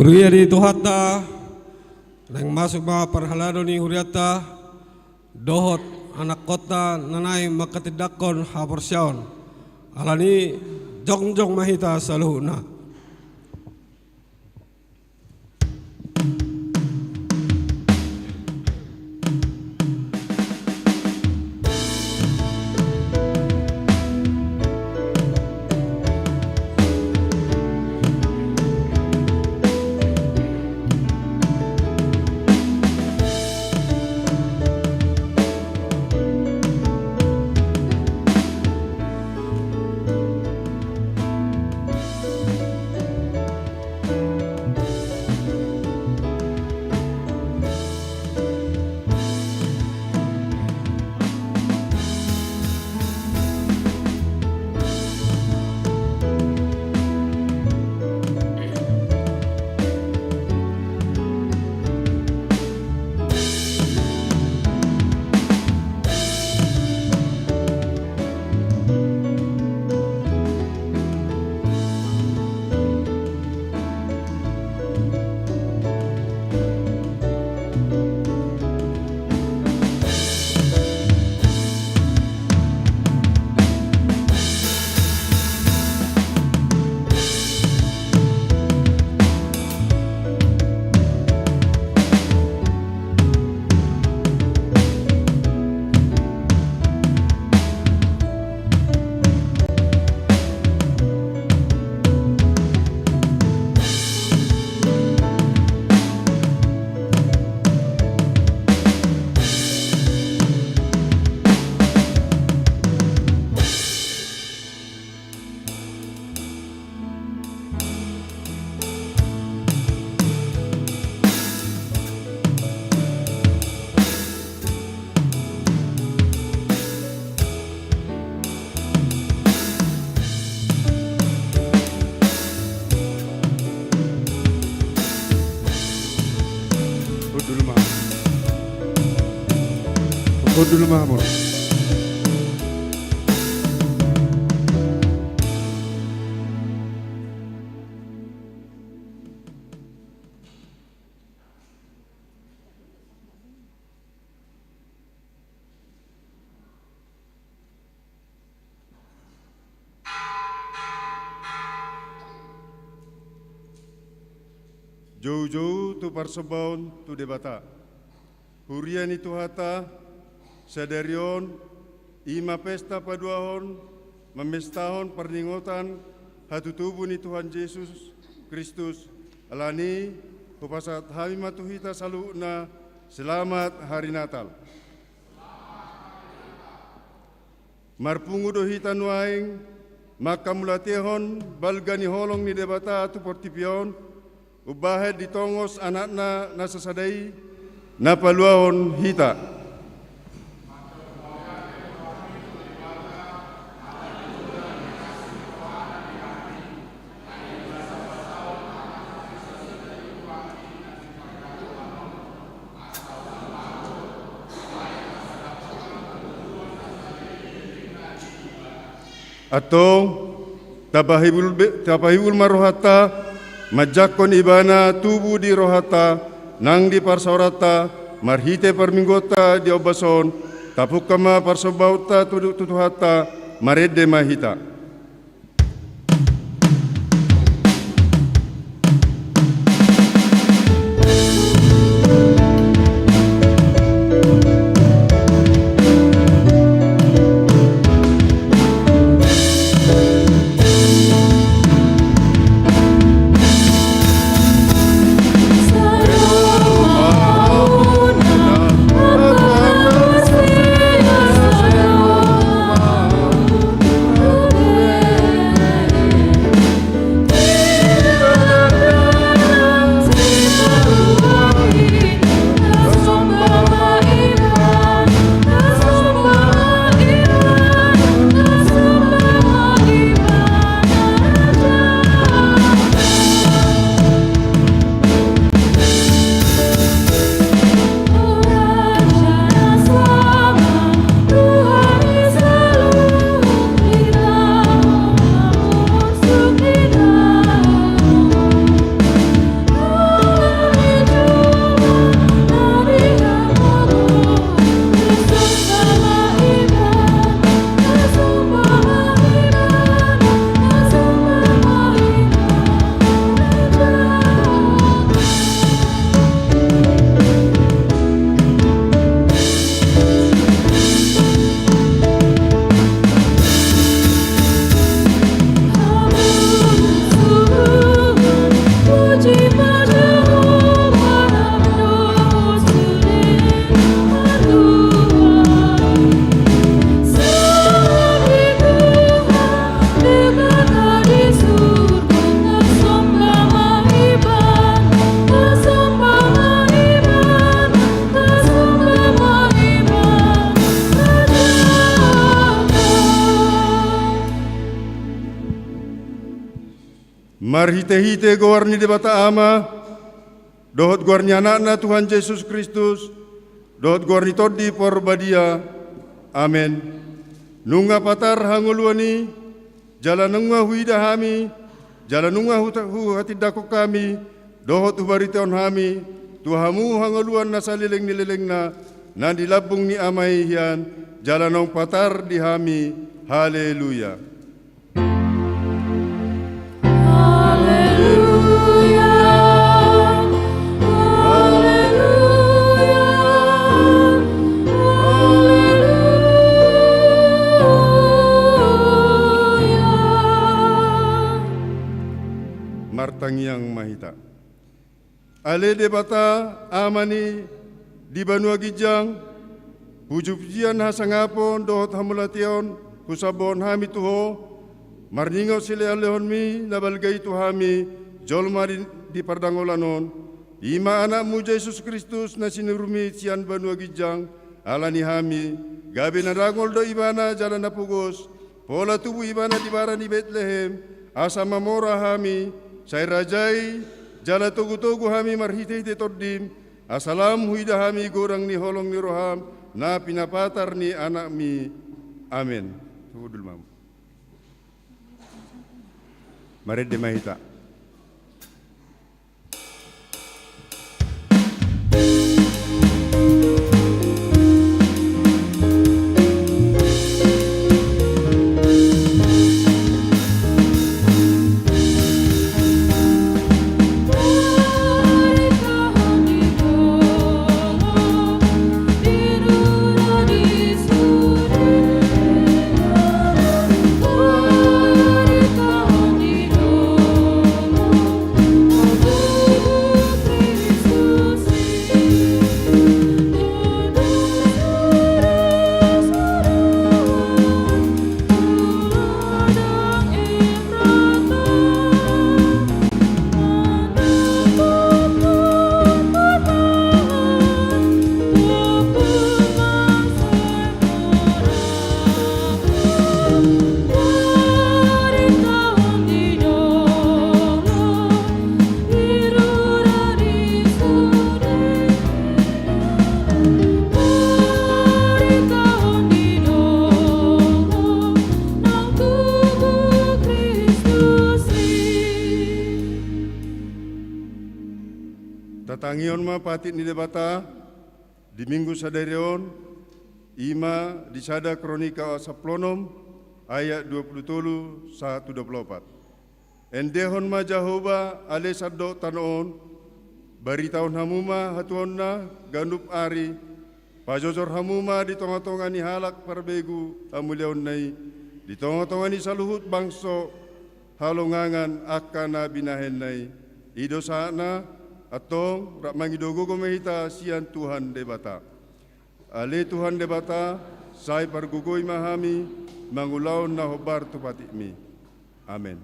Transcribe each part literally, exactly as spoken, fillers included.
Huria ni Tuhanta, naeng masuk ma parhalado ni hurianta dohot anakkonta na naeng manghatindanghon haporseaon. Alani, jongjong ma hita saluhutna. Hundul ma hamu. Joujou tu parsombaon tu Debata. Huria ni Tuhanta, sadari on, i ma pesta paduahon, mamestahon parningotan hatutubu ni Tuhan Jesus Kristus, alani, hupasahat hami ma tu hita saluhutna, selamat hari Natal. Marpungu do hita nuaeng, manghamauliatehon balga ni holong ni Debata tu portibi on, umbahen ditongos Anakna na sasada i, na paluahon hita. Antong, tapahibul be-, tapahibul ma rohanta, manjangkon Ibana tubu di rohanta, nang di parsaoranta, marhite parmingguonta di ombas on, tapungka ma parsombaonta tu, tu Tuhanta, marende ma hita. Marhitehite goar ni Debata Ama, dohot goar ni Anakna Tuhan Jesus Kristus, dohot goar ni Tondi Parbadia. Amen. Nunga patar hangoluan i, jala nunga huida hami, jala nunga huta-, huhatindangkon hami, dohot hubaritahon hami tu hamu hangoluan na saleleng ni lelengna, na di lambung ni Ama i hian, jala naung patar di hami. Haleluya. Haleluya, haleluya, haleluya. Martangiang ma hita. Ale Debata, Ama ni di banua ginjang, pujipujian, hasangapon dohot hamauliateon husambahon hami tu Ho, marningot silehonlehonMi na balga i tu hami jolma di, di pardangolan on, i ma AnakMu Jesus Kristus na sinuruMi sian banua ginjang, alani hami, gabe na dangol do Ibana jala na pogos, pola tubu Ibana di bara ni Betlehem, asa mamora hami, sai raja i, jala togutogu hami marhitehite TondiM, asa lam huida hami godang ni holong ni rohaM, na pinapatar ni AnakMi. Amen. Hundul ma. Marende ma hita. Tatangihon ma patik ni Debata di Minggu sadari on, i ma di sada Kronika sampulu onom ayat dua pulu tolu sahat tu dua pulu opat. Endehon ma Jahowa ale sandok tano on, baritahon hamu ma hatuaonna ganup ari, pajojor hamu ma di tongatonga ni halak parbegu hamuliaonna i, di tongatonga ni saluhut bangso halongangan angka na binahenna i. I do sahatna. Antong rap mangido gogo ma hita sian Tuhan Debata. Ale Tuhan Debata, sai pargogoi ma hami mangulahon na hombar tu patikMi. Amen.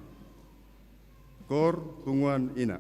Koor punguan ina.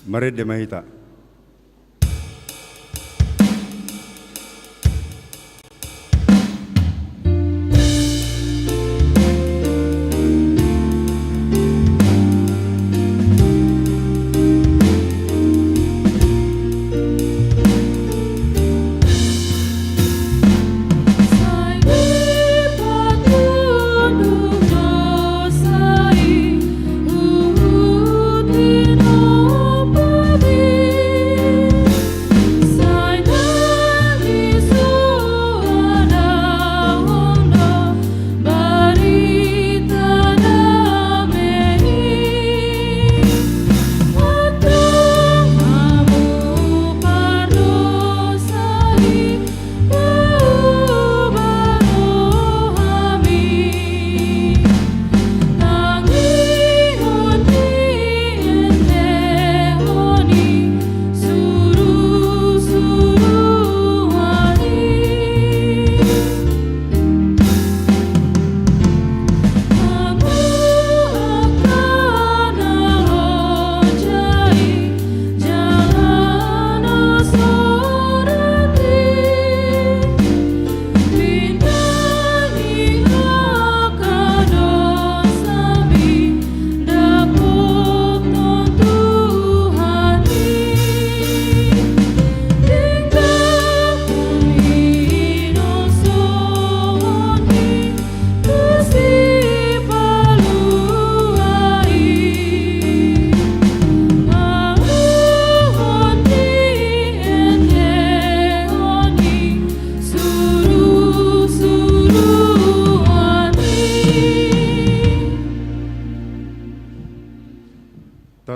Marende ma hita.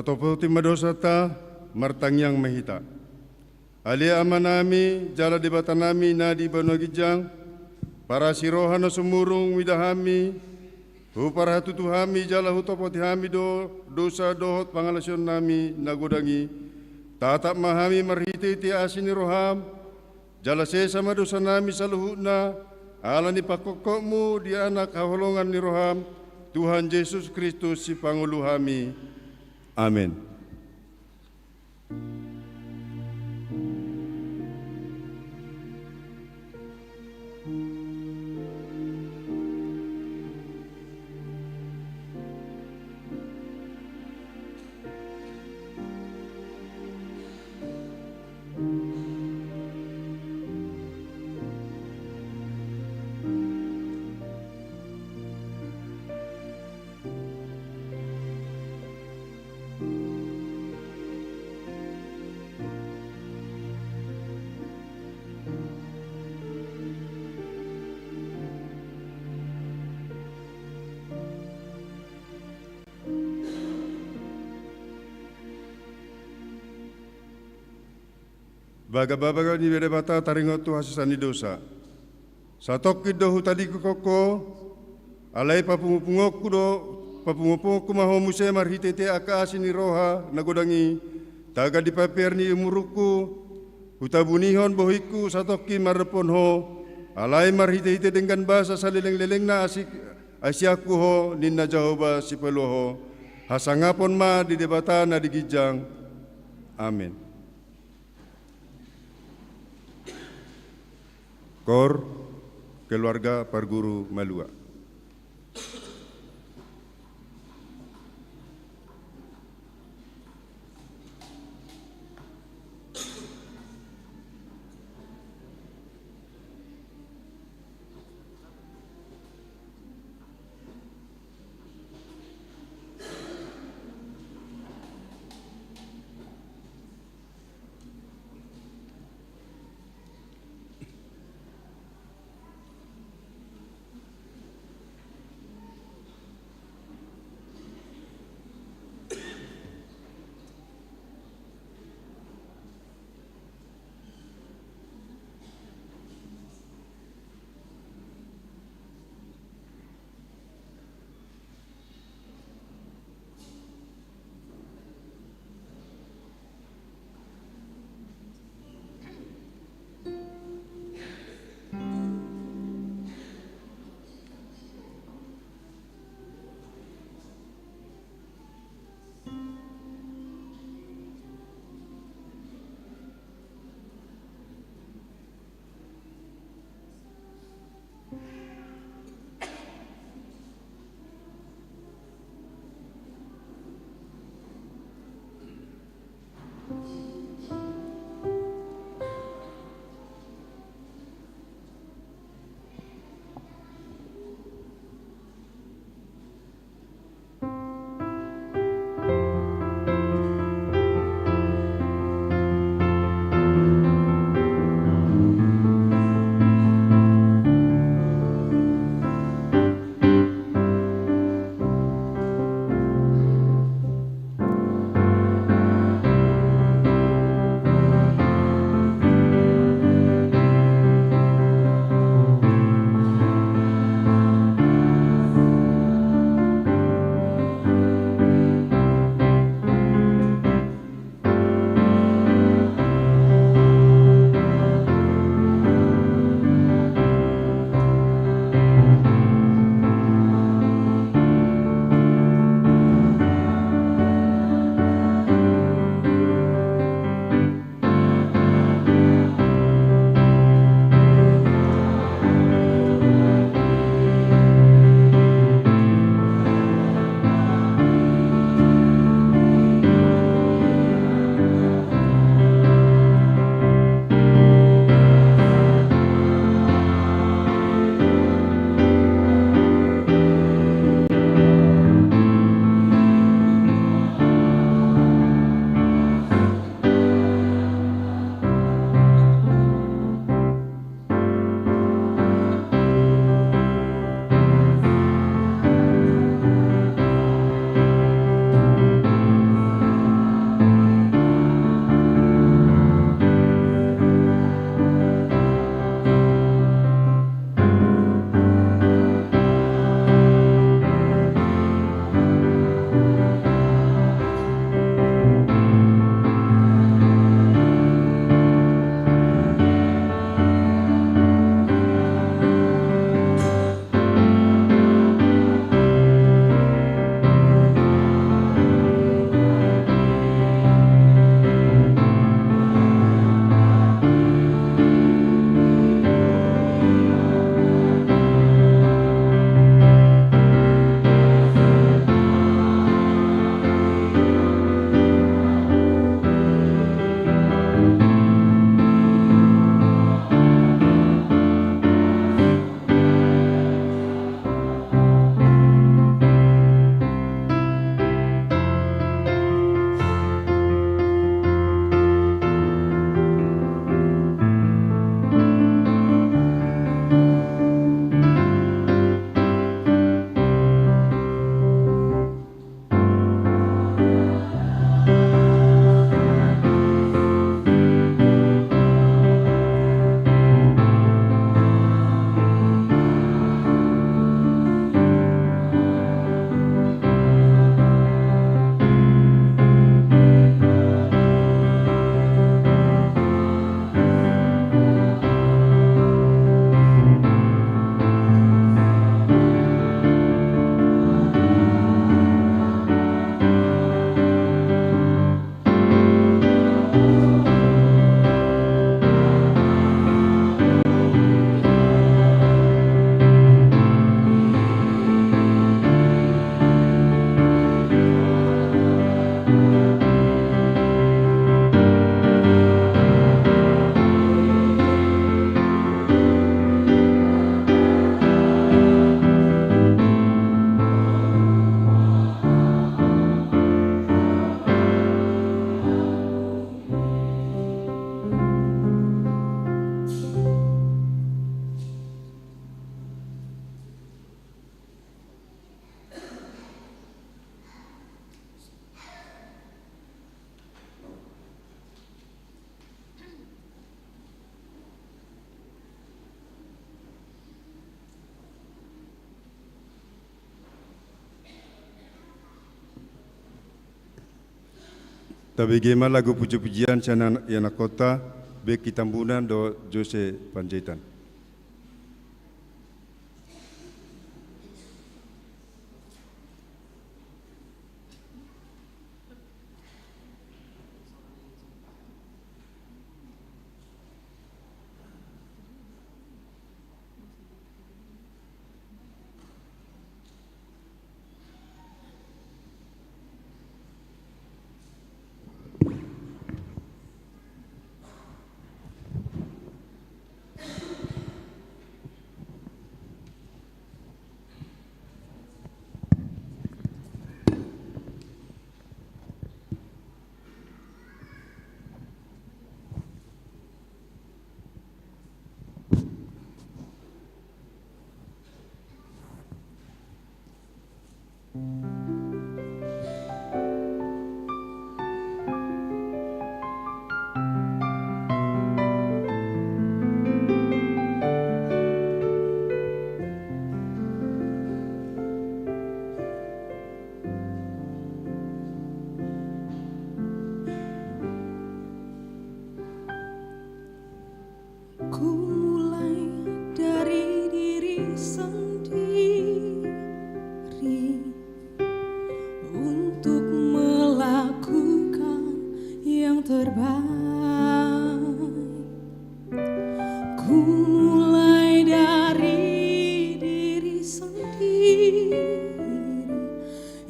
Tatopoti ma dosanta, martangiang ma hita. Ale Amanami jala Debatanami na di banua ginjang, parasi roha na sumurung mida hami, huparhatutu hami jala hutopoti hami do dosa dohot pangalaosionnami na godang i. Tatap ma hami marhitehite asi ni roham, jala sesa ma dosanami saluhutna, ala ni pangkophopmu di Anak haholongan ni roham, Tuhan Jesus Kristus Sipangolu hami. Amen. Bagabaga ni Debata taringot tu hasesaan ni dosa. Satongkin do hutadingkon ho, alai papungupunguonku do, papungupunguonku ma ho muse marhitehite angka asi ni roha na godang i, tagan di papear ni umurku, hutabunihon bohingku satongkin mandophon ho, alai marhitehite denggan basa salelenglelengna asi, asianku ho, ninna Jahowa Sipalua ho. Hasangapon ma di Debata na di ginjang. Amen. Kor, keluarga parguru malua. Tabege ma lagu puji-pujian sian ianakhonta, Beki Tambunan dohot Jose Panjaitan. Ku mulai dari diri sendiri untuk melakukan yang terbaik. Ku mulai dari diri sendiri.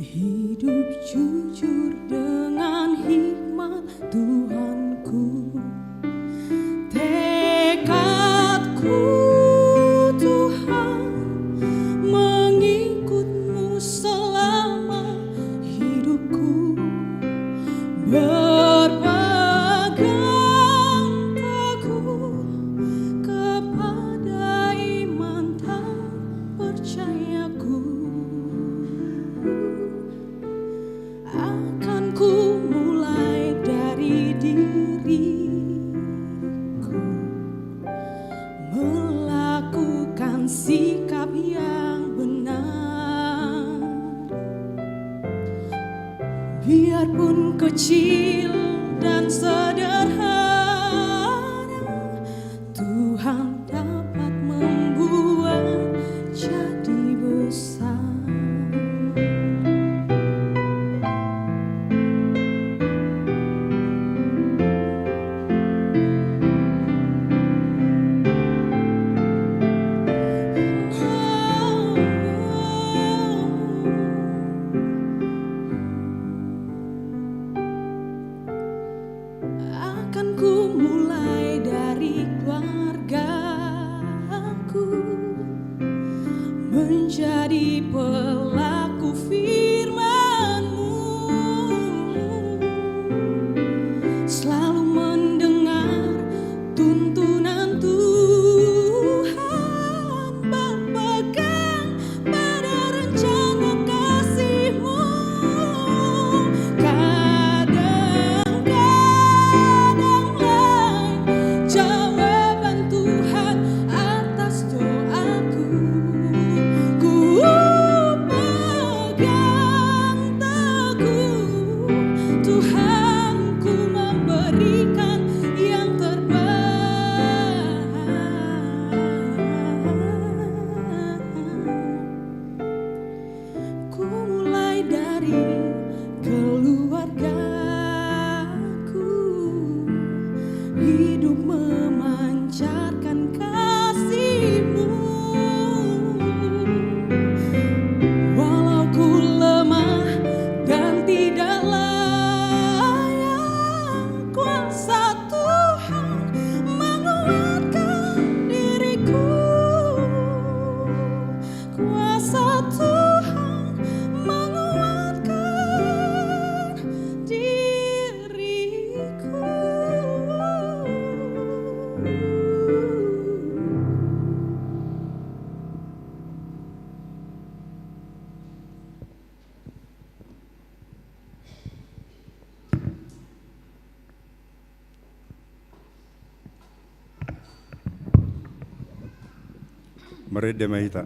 Hidup jujur dengan hikmat Tuhanku. Tekadku, Tuhan, mengikut-Mu selama hidupku. Berpegang teguh kepada iman dan percayaku. Akan ku mulai dari diriku, melakukan sikap yang benar. Biarpun kecil dan sederhana, Tuhan dapat membuat jadi besar. Akan ku mulai dari keluargaku, menjadi pelaku firman-Mu, selalu mendengar tuntunan Tuhan, berpegang pada rencana kasih-Mu. Kadang-kadang lain jawaban Tuhan atas doaku. Ku pegang teguh, Tuhanku memberikan yang terbaik. Ku mulai dari keluargaku, hidup memancarkan kasih-Mu. Walau ku lemah dan tidak layak, kuasa Tuhan menguatkan diriku. Kuasa Tuhan menguatkan diriku. Marende ma hita.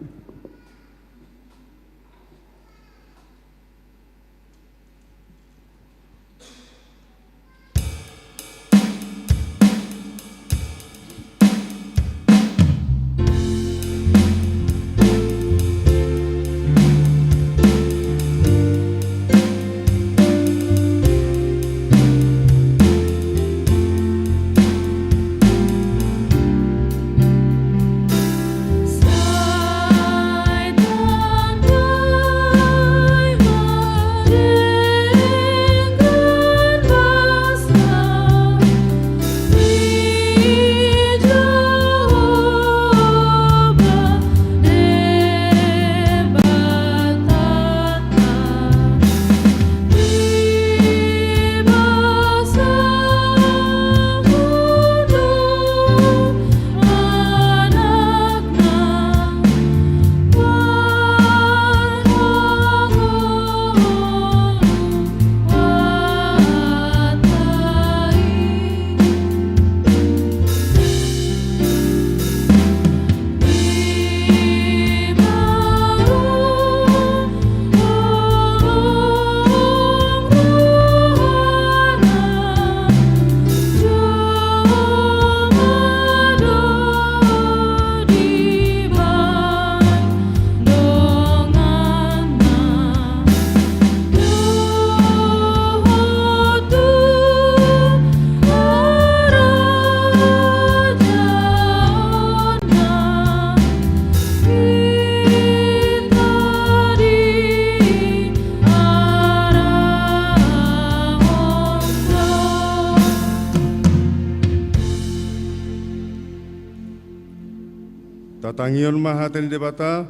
Tangihon ma hata ni Debata.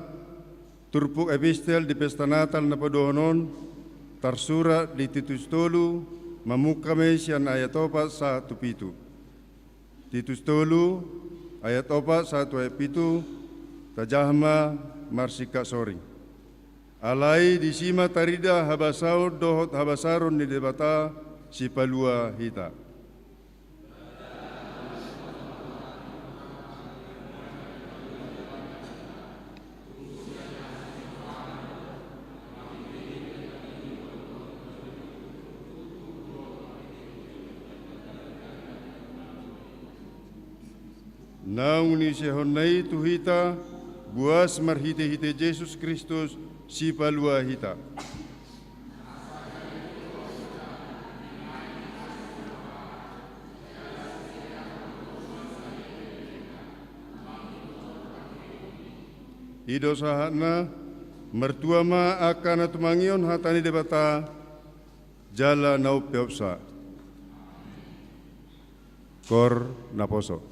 Turpuk epistel di pesta Natal na paduahon on tarsurat di Titus tolu, mamungka ma i sian ayat opat sahat tu pitu. Titus tolu, ayat opat sahat tu ayat pitu. Tajaha ma marsingkat soring. Alai disi ma tarida habasaon dohot habasaron ni Debata Sipalua hita. Naung niusehonna i tu hita, boas marhitehite Jesus Kristus, Sipalua hita. I do sahatna. Martua ma angka na tumangihon hata ni Debata jala na umpeopsa. Koor naposo.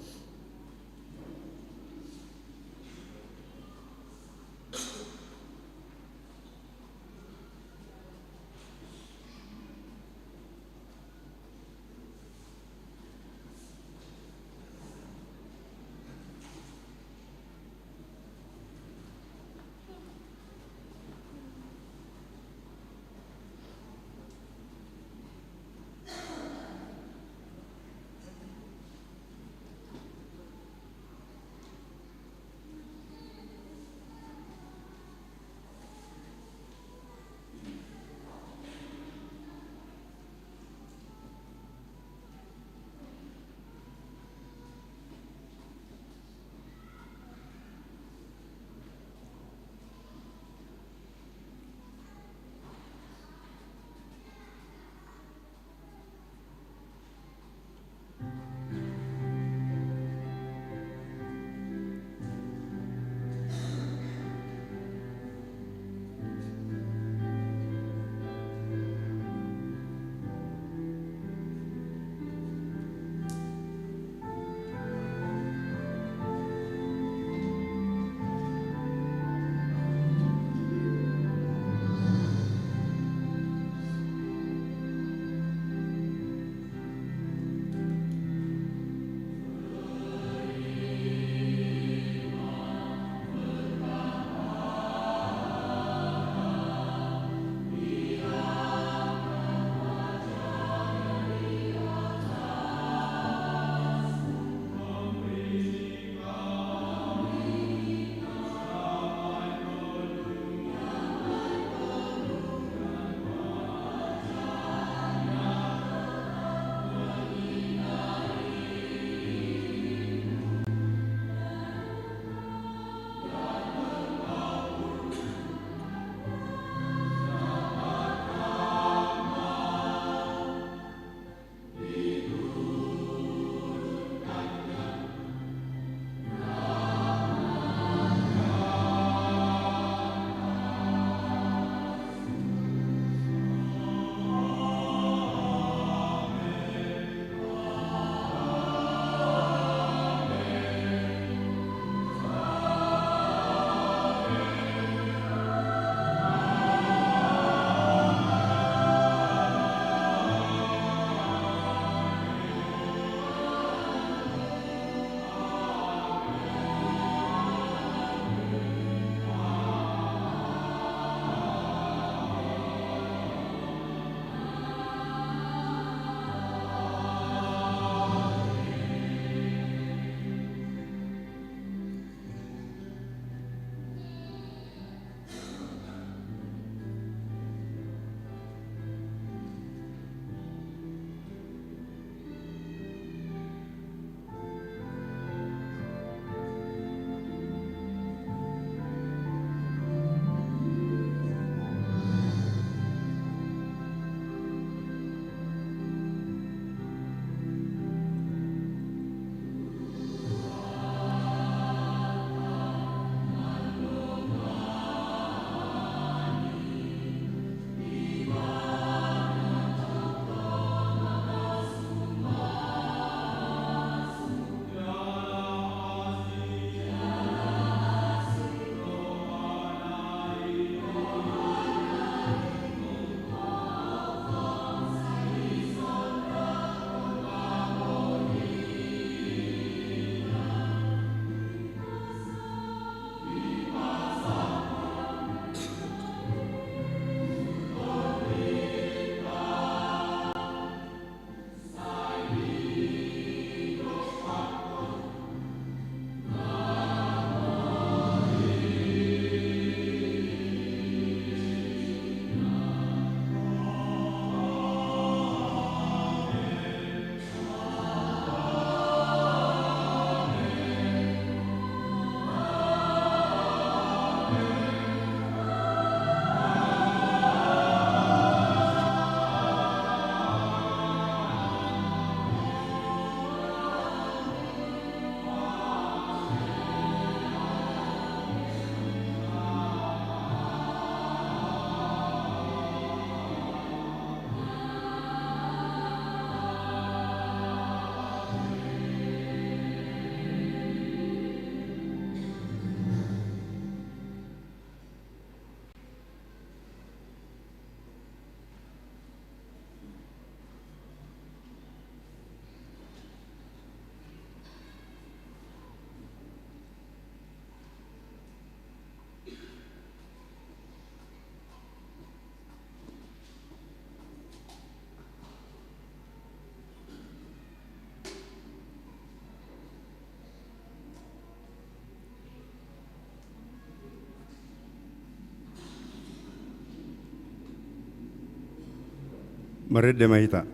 Marende ma hita.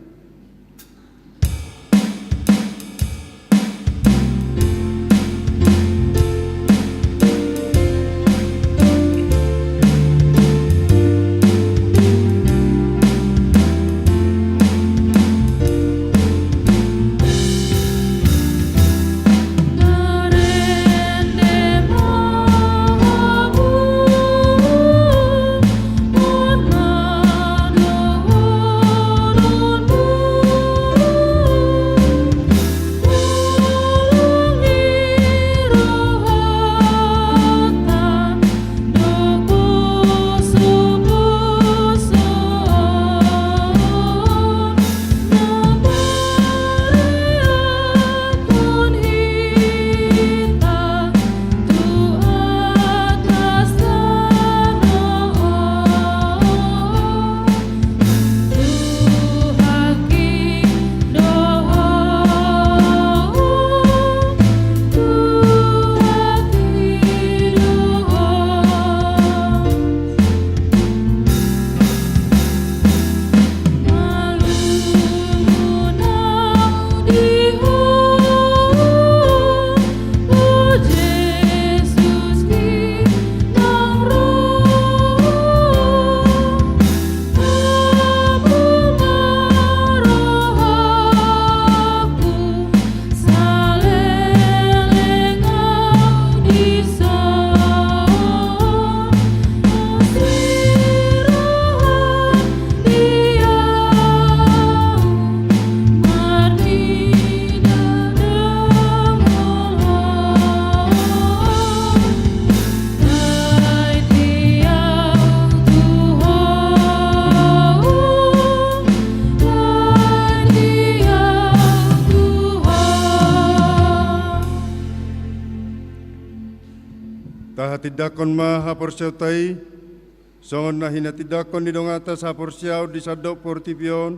Tahatindangkon ma haporseaonta i, songon na hinatindangkon ni donganta sahaporseaon di sandok portibi on.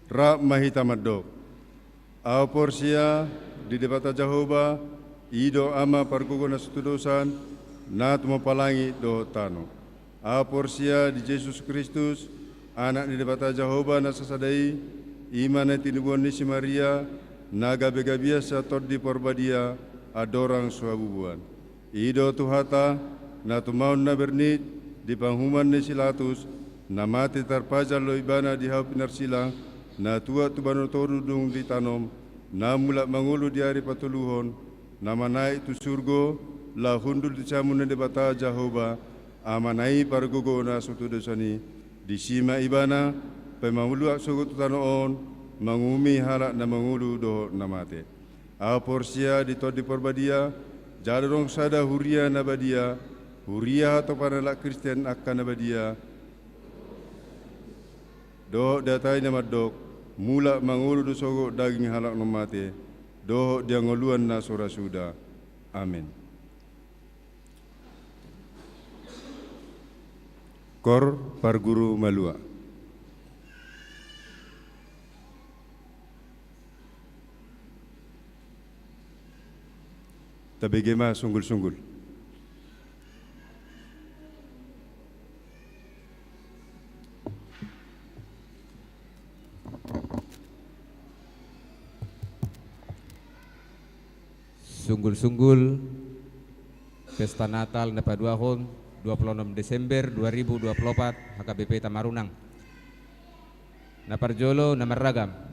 Rap ma hita mandok. Ahu porsea di Debata Jahowa, i do Ama pargogo na so tudosan, na tumompa langit dohot tano. Ahu porsea di Jesus Kristus, Anak ni Debata Jahowa na sasada i, i ma na tinubuan ni si Maria, na gabe gabian sian Tondi Parbadia, andorang so habubuan. I do Tuhanta, na tumaon na bernit di panguhuman ni si Latus, na mate tarpajal do Ibana di hau pinarsilang, na tuat tu banua toru dung ditanom, na mulak mangolu di ari patoluhon, na manaek tu surgo, laho hundul di siamun ni Debata Jahowa, Amana i pargogo na so tudosan i. Disi ma Ibana paimulak sogot tu tano on, manguhumi halak na mangolu dohot na mate. Ahu porsea di Tondi Parbadia, jala adong sada huria na badia, huria hatopan halak Kristen angka na badia, dohot di hata i na mandok, mulak mangolu do sogot daging halak na mate, dohot di hangoluan na so ra suda. Amen. Kor parguru malua. Tabege ma sunggul-sunggul. Sunggul-sunggul pesta Natal na paduahon, dua puluh enam Desember dua ribu dua puluh opat, H K B P Tamarunang. Na parjolo, na marragam.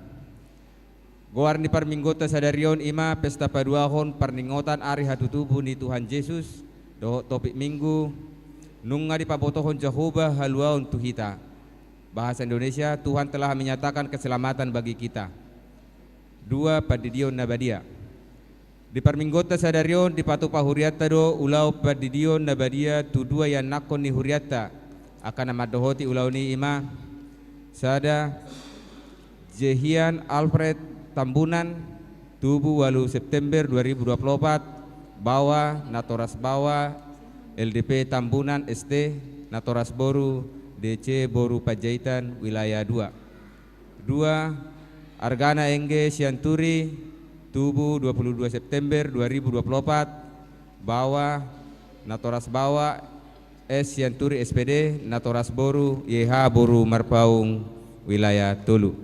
Goar ni parmingguonta sadari on i ma pesta paduahon parningotan ari hatutubu ni Tuhan Jesus, dohot topik minggu, nunga dipabotohon Jahowa haluaon tu hita. Bahasa Indonesia, Tuhan telah menyatakan keselamatan bagi kita. Dua, pandidion na badia. Di parmingguonta sadari on dipatupa hurianta do ulaon pandidion na badia tu dua ianakhon ni hurianta, angka na mandohoti ulaon i i ma, sada, Jehian Alfred Tambunan, tubu ualu September dua ribu dua puluh opat, baoa, natoras baoa, L D P Tambunan S T, natoras boru, D C Boru Panjaitan, wilayah dua. Dua, Argana Engge Sianturi, tubu dua puluh dua September dua ribu dua puluh opat, baoa, natoras baoa, S Sianturi S P D, natoras boru, Y H Boru Marpaung, wilayah tolu.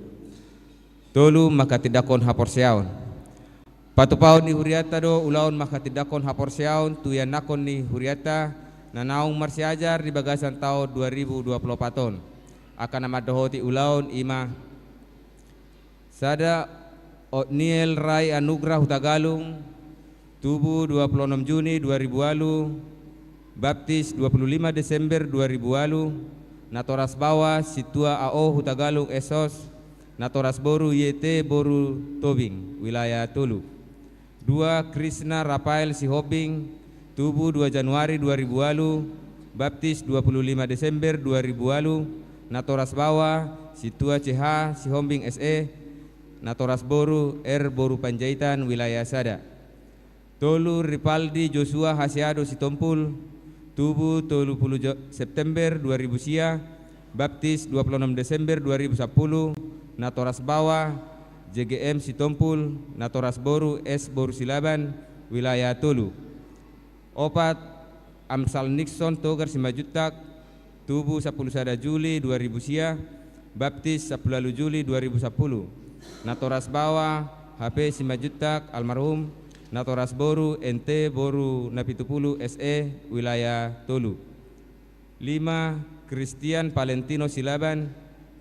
Tolu, manghatindanghon haporseaon. Patupaon ni hurianta do ulaon manghatindanghon haporseaon tu ianakhon ni hurianta na naung marsiajar di bagasan taon dua ribu dua puluh opat on. Angka na mandohoti ulaon i ma: Sada, Otniel Rai Anugrah Hutagalung, tubu dua puluh enam Juni dua ribu ualu, baptis dua puluh lima Desember dua ribu ualu, natoras baoa Sintua A O Hutagalung S Sos, natoras boru Y T boru Tobing, wilayah tolu. Dua, Krisna Rafael Sihombing, tubu dua Januari dua ribu ualu, baptis dua puluh lima Desember dua ribu ualu, natoras baoa Sintua C H Sihombing S E, natoras boru R boru Panjaitan, wilayah sada. Tolu, Ripaldi Joshua Hasiado Sitompul, tubu tolu puluh Jo-, September dua ribu sia, baptis dua puluh enam Desember dua ribu sapuluh, natoras baoa J G M Sitompul, natoras boru S boru Silaban, wilayah tolu. Opat, Amsal Nixon Togar Simanjuntak, tubu sampulu sada Juli dua ribu sia, baptis sampulu ualu Juli dua ribu sapuluh, natoras baoa H P Simanjuntak almarhum, natoras boru N T boru Napitupulu S E, wilayah tolu. Lima, Christian Valentino Silaban,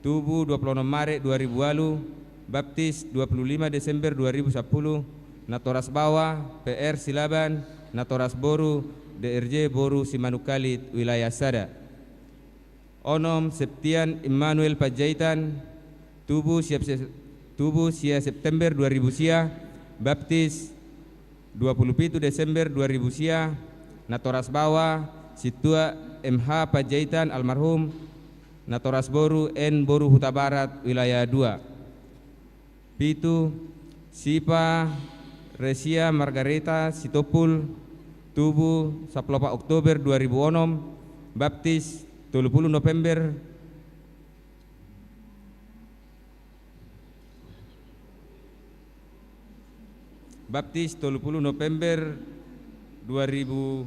tubu dua puluh enam Maret dua ribu ualu, baptis dua puluh lima Desember dua ribu sapuluh, natoras baoa P R Silaban, natoras boru D R J boru Simanungkalit, wilayah sada. Onom, Septian Immanuel Panjaitan, tubu sia Se-, tubu sia September dua ribu sia, baptis dua puluh pitu Desember dua ribu sia, natoras baoa Sintua M H Panjaitan almarhum, natoras boru N boru Hutabarat, wilayah dua. Pitu, Sipa Resia Margareta Sitompul, tubu sampulu opat Oktober dua ribu onom, baptis tolu puluh November, baptis tolu puluh November dua ribu,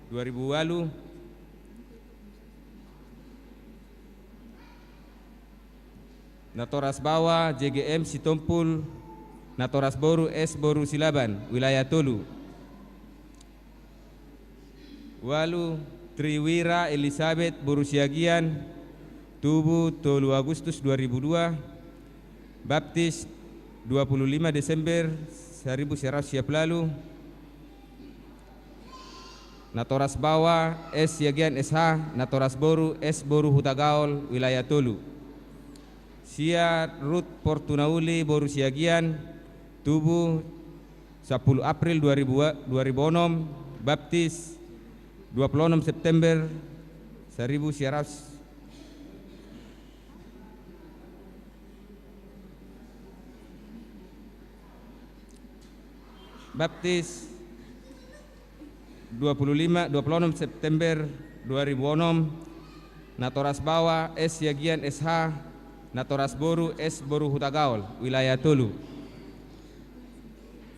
dua ribu ualu, natoras baoa J G M Sitompul, natoras boru S boru Silaban, wilayah tolu. Ualu, Triwira Elisabeth boru Siagian, tubu tolu Agustus dua ribu dua, baptis dua puluh lima Desember saribu sia ratus sia pulu ualu, natoras baoa S Siagian S H, natoras boru S boru Hutagaol, wilayah tolu. Sia, Ruth Fortuna Uli boru Siagian, tubu sampulu April dua ribu, dua ribu onom, baptis dua puluh onom September saribu sia ratus, baptis dua puluh lima, dua puluh onom September dua ribu onom, natoras baoa S Siagian S H, natoras boru S boru Hutagaol, wilayah tolu.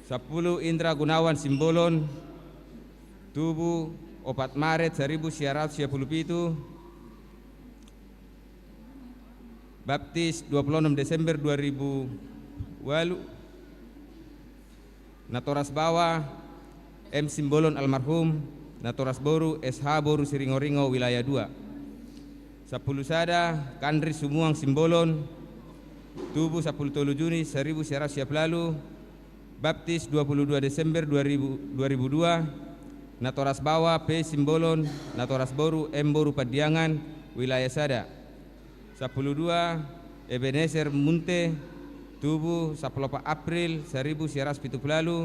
Sampulu, Indra Gunawan Simbolon, tubu opat Maret saribu sia ratus sia pulu pitu, baptis dua puluh onom Desember dua ribu ualu, natoras baoa M Simbolon almarhum, natoras boru S H boru Siringoringo, wilayah dua. Sampulu sada, Kandri Sumuang Simbolon, tubu sampulu tolu Juni saribu sia ratus sia pulu ualu, baptis dua puluh dua Desember dua ribu, dua ribu dua, natoras baoa P Simbolon, natoras boru M boru Pandiangan, wilayah sada. Sampulu dua, Ebenezer Munte, tubu sampulu opat April saribu sia ratus pitu pulu ualu,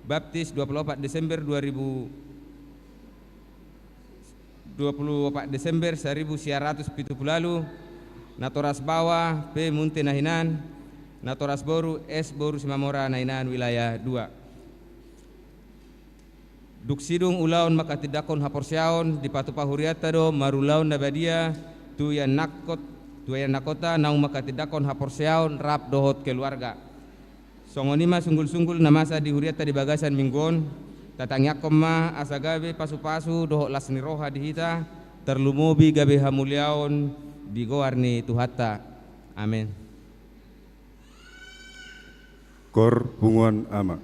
baptis dua puluh opat Desember dua ribu, dua puluh opat Desember saribu sia ratus pitu pulu ualu, natoras baoa P Munte Nahinan, natoras boru S boru Simamora Nahinan, wilayah dua. Dung sidung ulaon manghatindanghon haporseaon, dipatupa hurianta do marulaon na badia tu ianakhon, tu ianakhonta naung manghatindanghon haporseaon rap dohot keluarga. Songon i ma sunggul-sunggul na masa di hurianta di bagasan minggu on, tatangiangkon ma asa gabe pasu-pasu dohot las ni roha di hita, tarlumobi gabe hamuliaon di goar ni Tuhanta. Amen. Koor punguan Ama.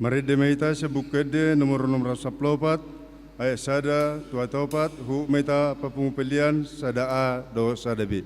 Marende ma hita sian Buku Ende nomor onom ratus sampulu opat, ayat sada tu ayat opat, huhut ma hita papungu pellian sada A dohot sada B.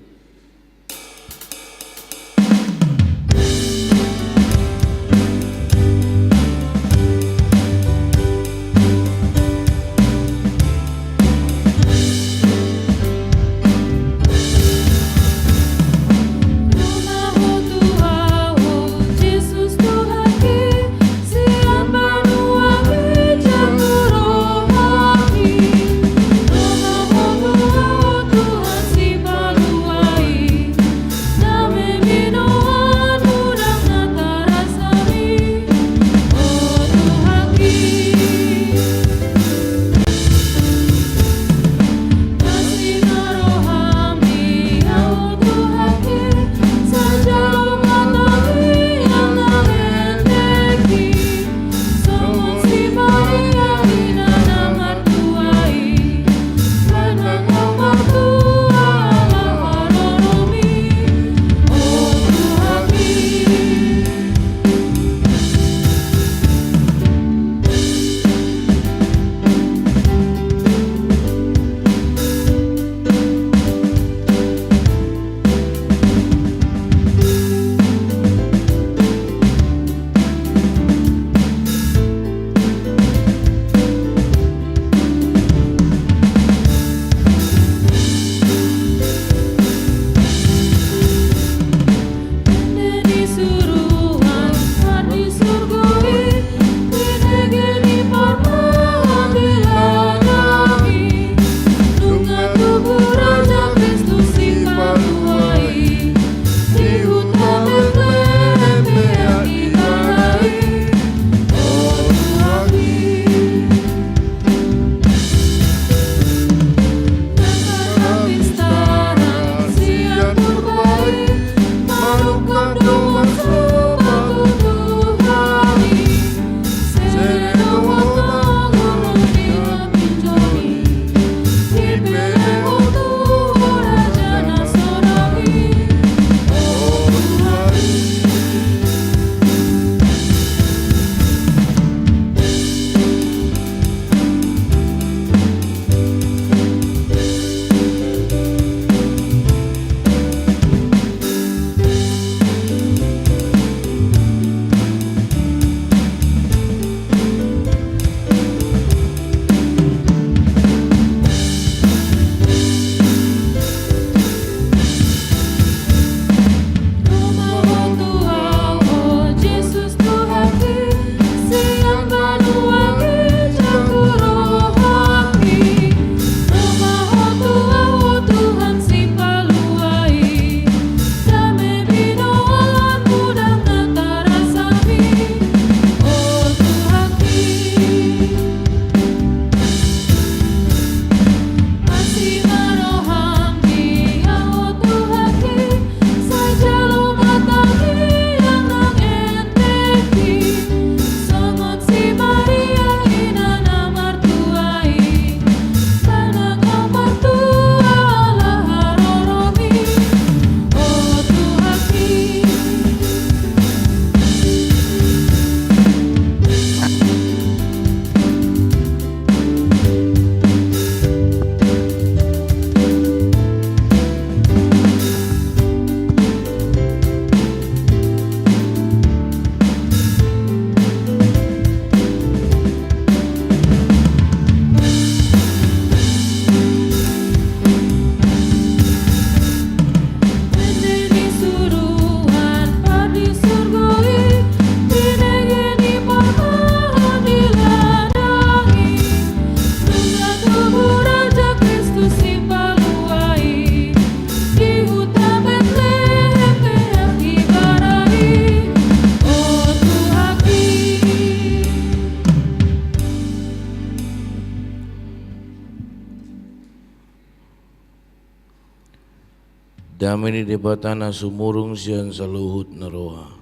Dame ni Debata na sumurung sian saluhut na roha,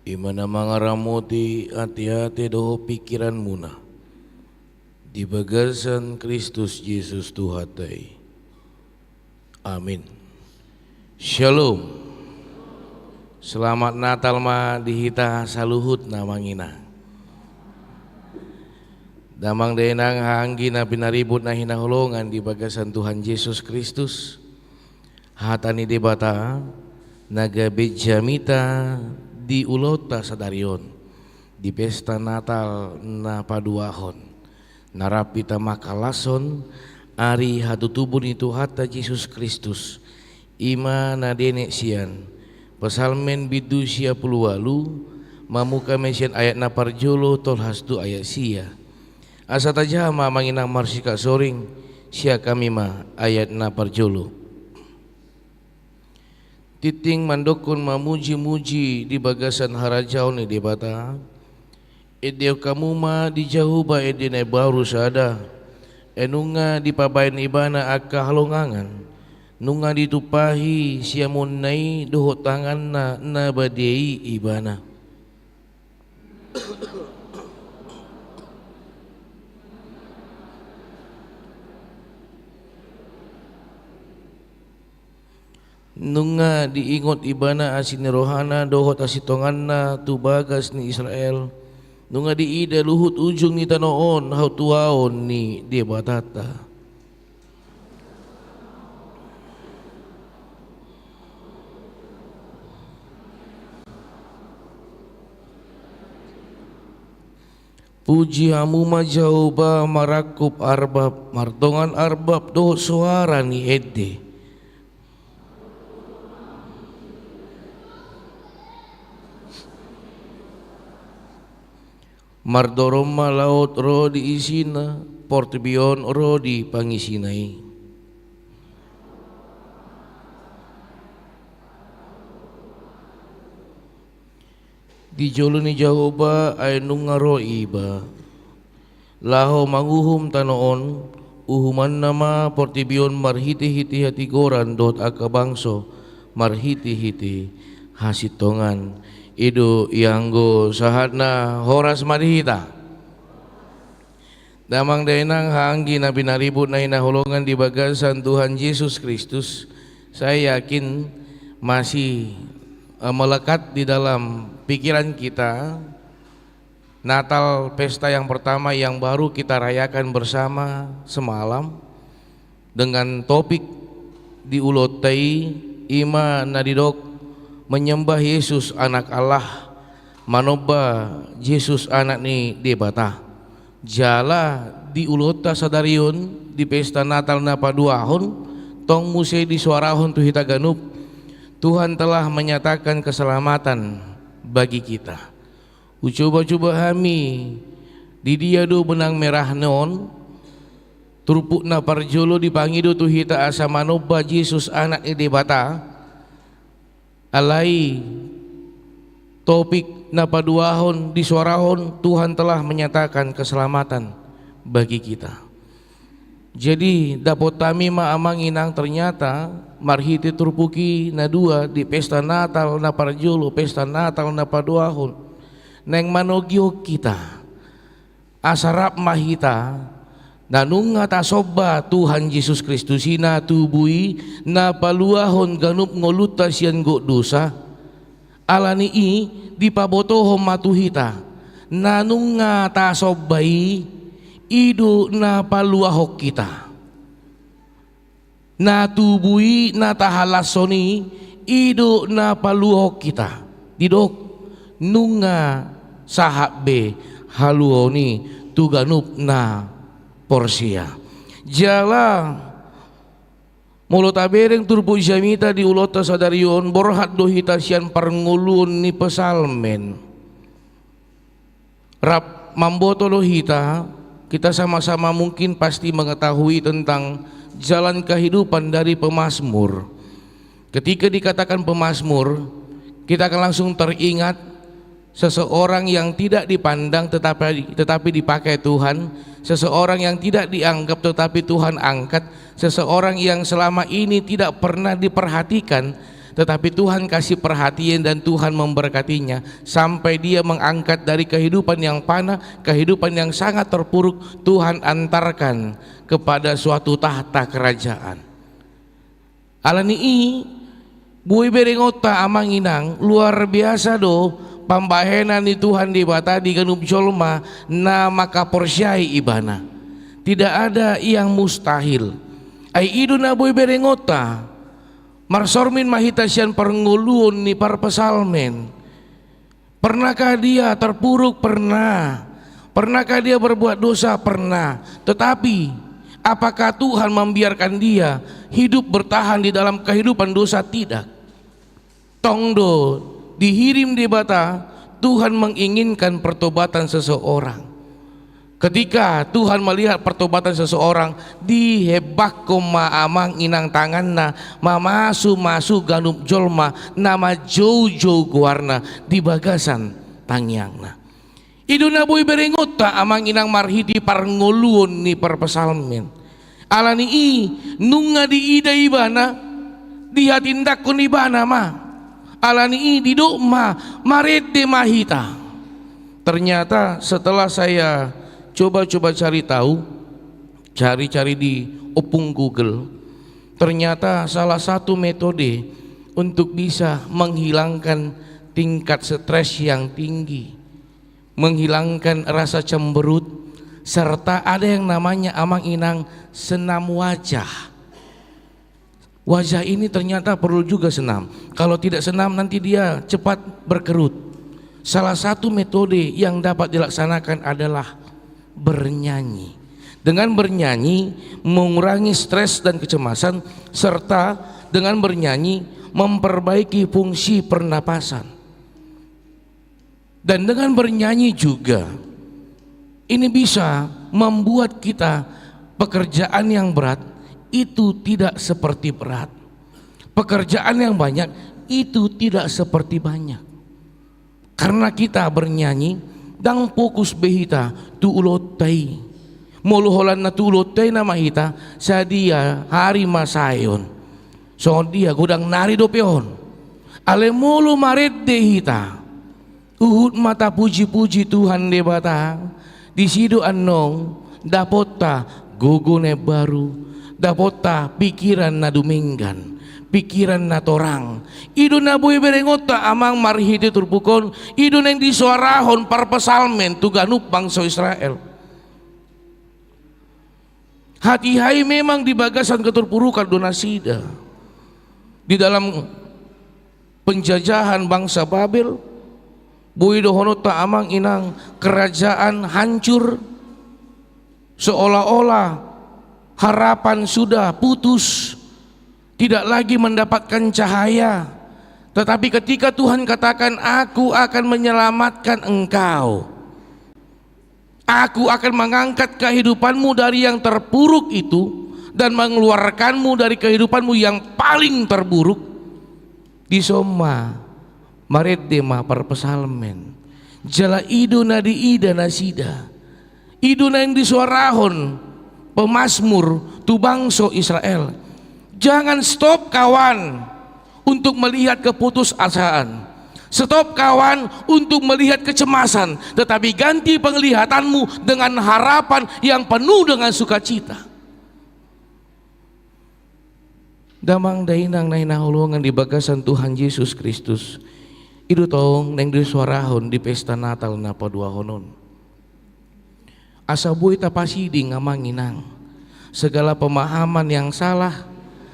i ma na mangaramoti ateate dohot pingkiranmuna di bagasan Kristus Jesus Tuhanta i. Amin. Syalom. Selamat Natal ma di hita saluhutna, amang inang. Damang dainang, haha anggi na pinaribut na hinaholongan di bagasan Tuhan Jesus Kristus, hata ni Debata na gabe jamita di ulaonta sadari on, di pesta Natal na paduahon, na rap hita mangkalashon ari hatutubu ni Tuhanta Jesus Kristus, i ma na dienet sian Psalmen bindu sia pulu ualu, mamungka ma sian ayat na parjolo tolhas tu ayat sia. Asa tajaha ma amang inang marsikap soring, sian hami ma ayat na parjolo. Tingting mandokkon mamuji-muji di bagasan harajaon ni Debata, endehon hamu ma di Jahowa ende na imbaru sada, ai nunga dipabahen Ibana angka halongangan, nunga ditumpahi siamunna i dohot tanganna na badia i Ibana. Nunga diingot Ibana asi ni rohana dohot hasintonganna tu bagas ni Israel, nunga diida luhut ujung ni tano on hatuaon ni Debatanta. Puji hamu ma Jahowa marangkup arbab, mardongan arbab dohot soara ni ende. Mardorong ma laut ro di isina, portibi on ro di pangisina i. Di jolo ni Jahowa ai nunga ro iba, laho manguhum tano on, uhumanna ma portibi on marhite-hite hatigoran dohot angka bangso marhite-hite hasintongan. I do ianggo sahatna. Horas ma di hita. Damang dainang, haha anggi na pinaribut na hinaholongan di bagasan Tuhan Jesus Kristus, saya yakin masih, eh, melekat di dalam pikiran kita Natal, pesta yang pertama yang baru kita rayakan bersama semalam, dengan topik di ulaonta i, i ma na didok menyembah Yesus Anak Allah, manomba Jesus Anak ni Debata. Jala di ulaonta sadari on, di pesta Natal na paduahon, tong muse disoarahon tu hita ganup, Tuhan telah menyatakan keselamatan bagi kita. Hucoba-coba hami, di dia do benang merahna on? Turpuk na parjolo dipangido tu hita asa manomba Jesus Anak ni Debata, alai topik na paduahon disoarahon, Tuhan telah menyatakan keselamatan bagi kita. Jadi, dapot hami ma amang inang, ternyata marhite turpuk i na dua, di pesta Natal na parjolo, pesta Natal na paduahon, naeng manogihon hita asa rap ma hita na nunga tasomba Tuhan Jesus Kristus i, na tubu i, na paluahon ganup ngolunta sian gok dosa. Alani i dipabotohon ma tu hita, na nunga tasomba i, i do na paluahon hita. Na tubu i, na tahalashon i, i do na paluahon hita. Didok, nunga sahat be haluaon i tu ganup na porsea. Jala molo tabereng turpuk jamita di ulaonta sadari on, borhat do hita sian parngoluon ni Psalmen. Rap mamboto do hita, kita sama-sama mungkin pasti mengetahui tentang jalan kehidupan dari pemazmur. Ketika dikatakan pemazmur, kita akan langsung teringat seseorang yang tidak dipandang tetapi, tetapi dipakai Tuhan, seseorang yang tidak dianggap tetapi Tuhan angkat, seseorang yang selama ini tidak pernah diperhatikan, tetapi Tuhan kasih perhatian dan Tuhan memberkatinya sampai dia mengangkat dari kehidupan yang fana, kehidupan yang sangat terpuruk, Tuhan antarkan kepada suatu tahta kerajaan. Alani i, boi berengonta amang inang, luar biasa do pambahenan ni Tuhan Debata di ganup jolma na mangkaporseai Ibana. Tidak ada yang mustahil. Ai i do na boi berengonta, marsormin ma hita sian parngoluon ni parpsalmen. Pernahkah dia terpuruk? Pernah. Pernahkah dia berbuat dosa? Pernah. Tetapi, apakah Tuhan membiarkan dia hidup bertahan di dalam kehidupan dosa? Tidak. Tong do dihirim Debata, Tuhan menginginkan pertobatan seseorang. Ketika Tuhan melihat pertobatan seseorang, dihebbakhon ma amang inang tanganna, mamasu-masu ganup jolma na manjoujou goarna di bagasan tangiangna. I do na boi berengonta amang inang marhite parngoluon ni parpsalmen. Alani i nunga diida ibana, dihatindanghon ibana ma. Alani i didok ma, marende ma hita. Ternyata setelah saya coba-coba cari tahu, cari-cari di ompung Google, ternyata salah satu metode untuk bisa menghilangkan tingkat stres yang tinggi, menghilangkan rasa cemberut, serta ada yang namanya amang inang senam wajah. Wajah ini ternyata perlu juga senam. Kalau tidak senam, nanti dia cepat berkerut. Salah satu metode yang dapat dilaksanakan adalah bernyanyi. Dengan bernyanyi, mengurangi stres dan kecemasan, serta dengan bernyanyi, memperbaiki fungsi pernapasan. Dan dengan bernyanyi juga, ini bisa membuat kita, pekerjaan yang berat itu tidak seperti berat. Pekerjaan yang banyak itu tidak seperti banyak. Karena kita bernyanyi, ndang fokus be hita tu ulaonta i. Molo holan na tu ulaonta i nama hita, sadia ari ma saeon. Songon dia, godang nari dope on. Alai molo marende hita, huhut ma tapuji-puji Tuhan Debata, disi do annon dapotta gogo na imbaru, dapotta pikiran na dumenggan, pikiran na torang. I do na boi berengonta amang marhite turpuk on, i do naeng disoarahon parpsalmen tu ganup bangso Israel. Hatiha i memang di bagasan keterpurukan do nasida. Di dalam penjajahan bangsa Babel, boi dohononta amang inang kerajaan hancur, seolah-olah harapan sudah putus, tidak lagi mendapatkan cahaya. Tetapi ketika Tuhan katakan, "Aku akan menyelamatkan engkau. Aku akan mengangkat kehidupanmu dari yang terpuruk itu dan mengeluarkanmu dari kehidupanmu yang paling terburuk." Dison ma, marende ma parpsalmen. Jala i do na diida nasida. I do naeng disoarahon pemazmur tu bangso Israel. Jangan stop, kawan, untuk melihat keputusasaan. Stop, kawan, untuk melihat kecemasan, tetapi ganti penglihatanmu dengan harapan yang penuh dengan sukacita. Damang dainang na hinaholongan di bagasan Tuhan Jesus Kristus, i do tong naeng disoarahon di pesta Natal na paduahon on. Asa boi tapasiding amang inang segala pemahaman yang salah,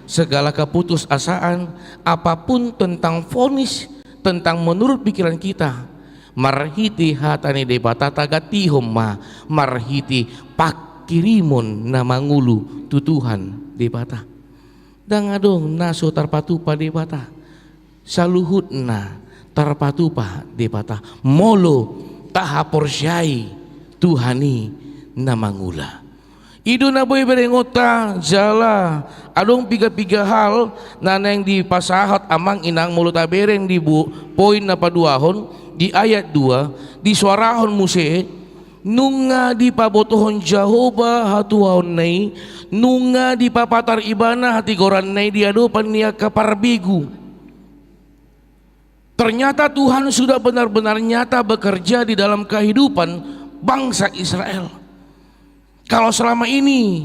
segala keputusasaan, apapun tentang vonis, tentang menurut pikiran kita, marhite hata ni Debata tagantihon ma marhite pangkirimon na mangolu tu Tuhan Debata. Ndang adong na so tarpatupa Debata. Saluhutna tarpatupa Debata molo tahaporseai Tuhan i na mangula. I do na boi berengonta jala adong piga-piga hal na naeng dipasahat amang inang molo tabereng di bu-, poin na paduahon di ayat dua, disoarahon muse, nunga dipabotohon Jahowa hatuaonna i, nunga dipapatar Ibana hatigoranna i di adopan ni angka parbegu. Ternyata Tuhan sudah benar-benar nyata bekerja di dalam kehidupan bangsa Israel. Kalau selama ini,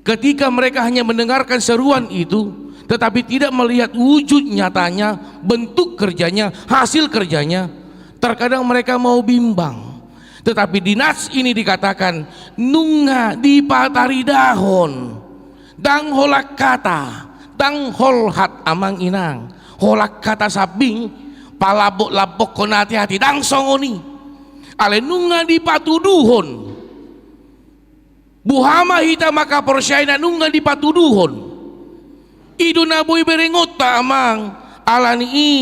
ketika mereka hanya mendengarkan seruan itu, tetapi tidak melihat wujud nyatanya, bentuk kerjanya, hasil kerjanya, Terkadang mereka mau bimbang. Tetapi di nas ini dikatakan, nunga dipataridahon. Ndang holan hata, ndang holhat amang inang. Holan hata sambing, palambok-lambokhon hati-hati, ndang songon i. Alai nunga dipatuduhon. Boha ma hita mangkaporseai na nunga dipatuduhon? I do na boi berengonta amang, ala ni i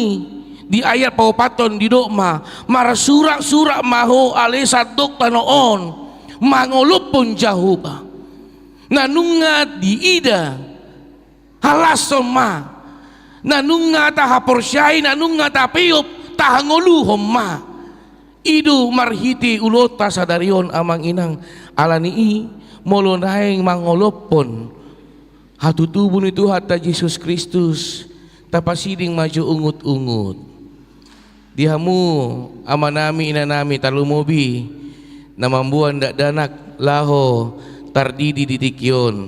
di ayat paopathon didok ma, marsurak-surak ma ho ale sandok tano on, mangolophon Jahowa. Na nunga diida, halashon ma. Na nunga tahaporseai, na nunga tapeop, tahangoluhon ma. I do marhite ulaonta sadari on amang inang, ala ni i molo naeng mangolophon hatutubu ni Tuhanta Jesus Kristus, tapasiding ma jo ungut-ungut. Di hamu amanami inanami tarlumobi na mamboan dakdanak laho tardidi di tingki on.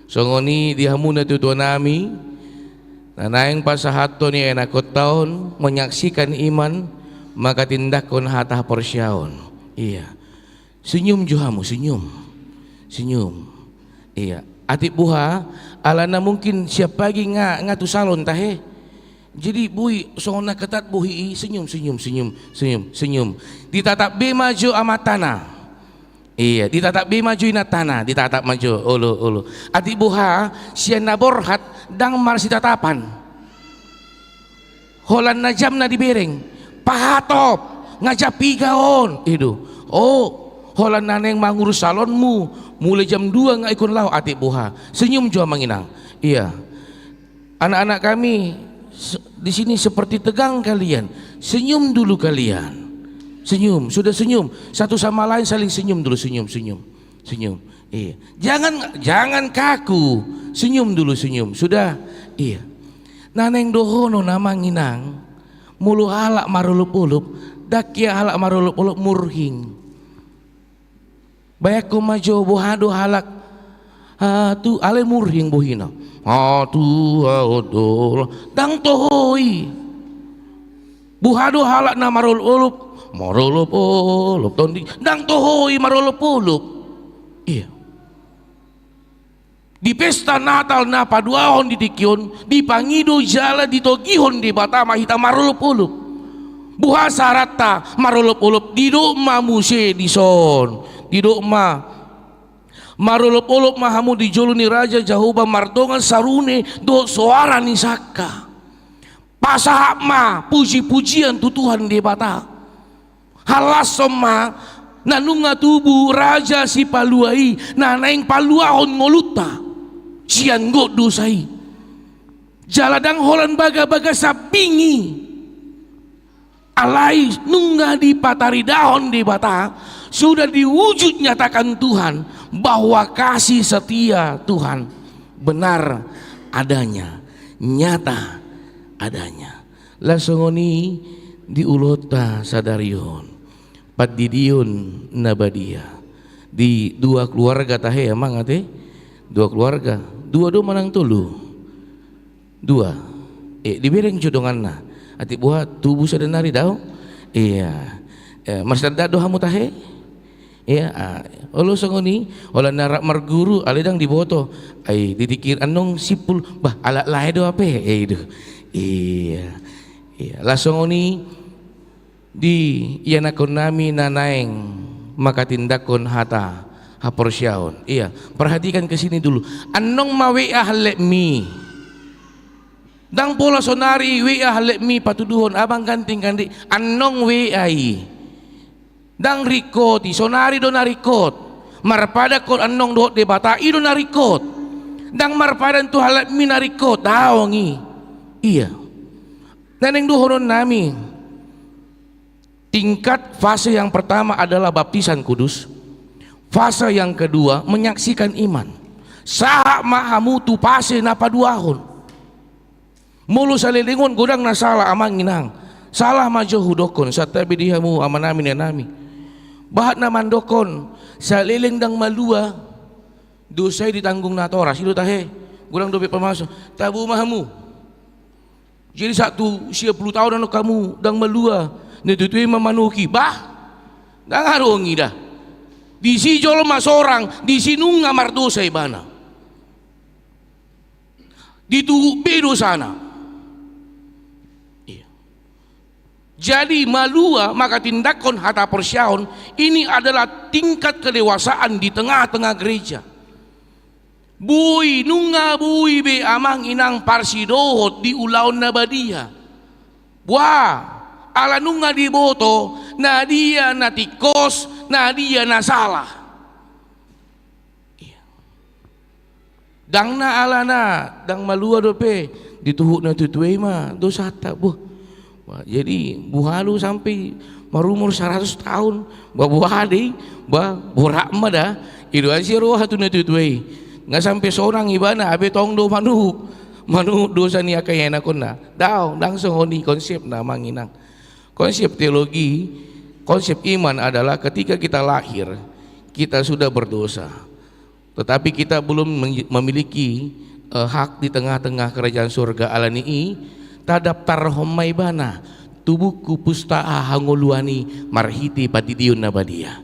Songon i di hamu natuatuanami na naeng pasahathon ianakhonta on menyaksikan iman, manghatindanghon hata haporseaon. Ia. Senyum jo hamu, senyum. Senyum. Ia. Atik boha, alana mungkin siap pagi nga, nga tu salon tahe. Jadi boi songon na ketat bohi i, senyum, senyum, senyum, senyum, senyum. Ditatap be ma jo amantana. Ia, ditatap be ma jo inantana, ditatap ma jo, olo, olo. Atik boha, sian na borhat, ndang marsitatapan. Holan na jamna dibereng, pahatop, nga jam piga on, i do. O, holan na naeng mangurus salonmu, mulai jam dua nga ingkon laho atik boha. Senyum jo amang inang. Ia. Anak-anak kami se-, di sini seperti tegang kalian. Senyum dulu kalian. Senyum, sudah senyum. Satu sama lain saling senyum dulu, senyum, senyum. Senyum. Iya. Jangan, jangan kaku. Senyum dulu, senyum. Sudah. Iya. Na naeng dohonon amang inang, molo halak marolop-olop, ndang hea halak marolop-olop murhing. Bayangkon ma jo, boha do halak, ah, tu, alai murhing bohina. Ah, tu, ah, odol. Ndang toho i. Boha do halak na marolop-olop, marolop-olop tondi. Ndang toho i marolop-olop. Iya. Di pesta Natal na paduahon di tingki on, dipangido jala ditogihon Debata ma hita marolop-olop. Boha saratta marolop-olop? Didok ma muse dison. Didok ma, marolop-olop ma hamu di jolo ni Raja Jahowa mardongan sarune dohot soara ni sangka. Pasahat ma puji-pujian tu Tuhan Debata. Halashon ma na nunga tubu Raja Sipalua i, na naeng paluahon ngolunta sian gok dosa i. Jala ndang holan bagabaga sambing i. Alai nunga dipataridahon Debata, sudah diwujud nyatakan Tuhan, bahwa kasih setia Tuhan benar adanya, nyata adanya. Laos songon i di ulaonta sadari on. Pandidion na badia. Di dua keluarga tahe, amang, ate? Dua keluarga. Dua do manang tolu? Dua. Eh, dibereng jo donganna. Atik boha, tubu sada nari do? Iya. Eh, marsandat do hamu tahe? Iya, ah, olo songon i, holan na rap marguru, alai ndang diboto. Ai, di tingki annon simpul, bah, halak lae do hape, eh, i do. Iya. Iya, laos songon i, di ianakhonnami na naeng manghatindanghon hata haporseaon. Iya, perhatikan ke sini dulu. Annon ma W A hallepmi. Ndang pola sonari W A hallepmi patuduhon, abang ganti, ganti. Annon W A i. Ndang ringkot i, sonari do na ringkot. Marpadankon annon dohot Debata, i do na ringkot. Ndang marpadan tu hallepmi na ringkot, daong i. Iya. Na naeng dohononnami. Tingkat fase yang pertama adalah baptisan kudus. Fase yang kedua menyaksikan iman. Sahat ma hamu tu fase na paduahon. Molo saleleng on godang na sala, amang inang. Salah ma jo hudokkon, santabi di hamu amanami inanami. Bahat na mandokkon saleleng ndang malua, dosa i ditanggung natoras, i do tahe. Godang dope pamasu, tabo ma hamu. Jadi sahat tu sia pulu taon annon hamu ndang malua, Na tutu i ma manuk i, bah, ndang adong i da. Disi jolma sorang, disi nunga mardosa ibana. Dituhuk be dosana. Iya. Jadi malua manghatindanghon hata porseaon, ini adalah tingkat kedewasaan di tengah-tengah gereja. Boi, nunga boi be amang inang parsidohot di ulaon na badia. Boa, ala nunga diboto, na dia na tingkos, na dia na salah. Iya. Ndang na alana, ndang malua dope, dituhuk na tutu i ma dosanta, boh. Wah, jadi boha do sampe marumur saratus taon, ba boha do i, ba borat ma da, i do asi roha tu na tutu i. Nga sampe sonang ibana, abe tong do manuk, manuk dosa ni angka ianakhonna. Daong, ndang songon i konsepna amang inang. Konsep teologi, konsep iman adalah ketika kita lahir, kita sudah berdosa. Tetapi kita belum men-, memiliki, eh, hak di tengah-tengah kerajaan surga. Alani i, tadaptarhon ma ibana tu buku pustaha hangoluan i marhite pandidion na badia.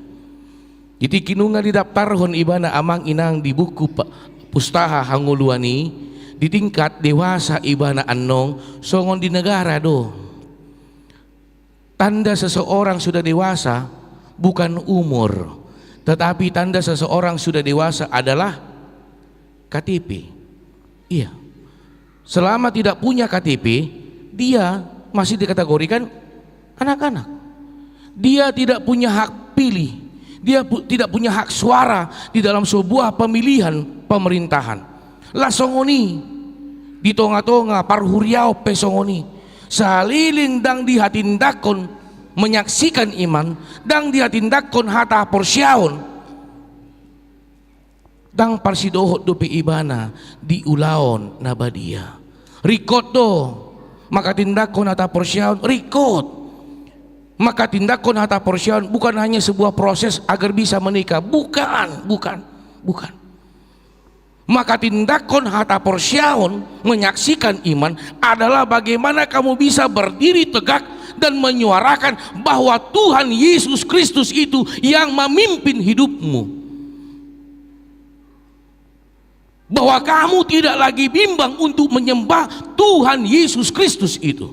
Jadi tingki nunga didaptarhon ibana amang inang di buku pa-, pustaha hangoluan i, di tingkat dewasa ibana annon songon di negara do. Tanda seseorang sudah dewasa bukan umur, tetapi tanda seseorang sudah dewasa adalah K T P. Iya. Selama tidak punya K T P, dia masih dikategorikan anak-anak. Dia tidak punya hak pilih. Dia pu-, tidak punya hak suara di dalam sebuah pemilihan pemerintahan. Las songon i, di tonga-tonga parhuriaon pe songon i. Saleleng ndang dihatindanghon menyaksikan iman, ndang dihatindanghon hata porseaon, ndang parsidohot dope ibana di ulaon na badia. Ringkot do manghatindanghon hata porseaon, ringkot. Manghatindanghon hata porseaon bukan hanya sebuah proses agar bisa menikah. Bukan, bukan, bukan. Manghatindanghon hata porseaon, menyaksikan iman, adalah bagaimana kamu bisa berdiri tegak dan menyuarakan bahwa Tuhan Yesus Kristus itu yang memimpin hidupmu. Bahwa kamu tidak lagi bimbang untuk menyembah Tuhan Yesus Kristus itu.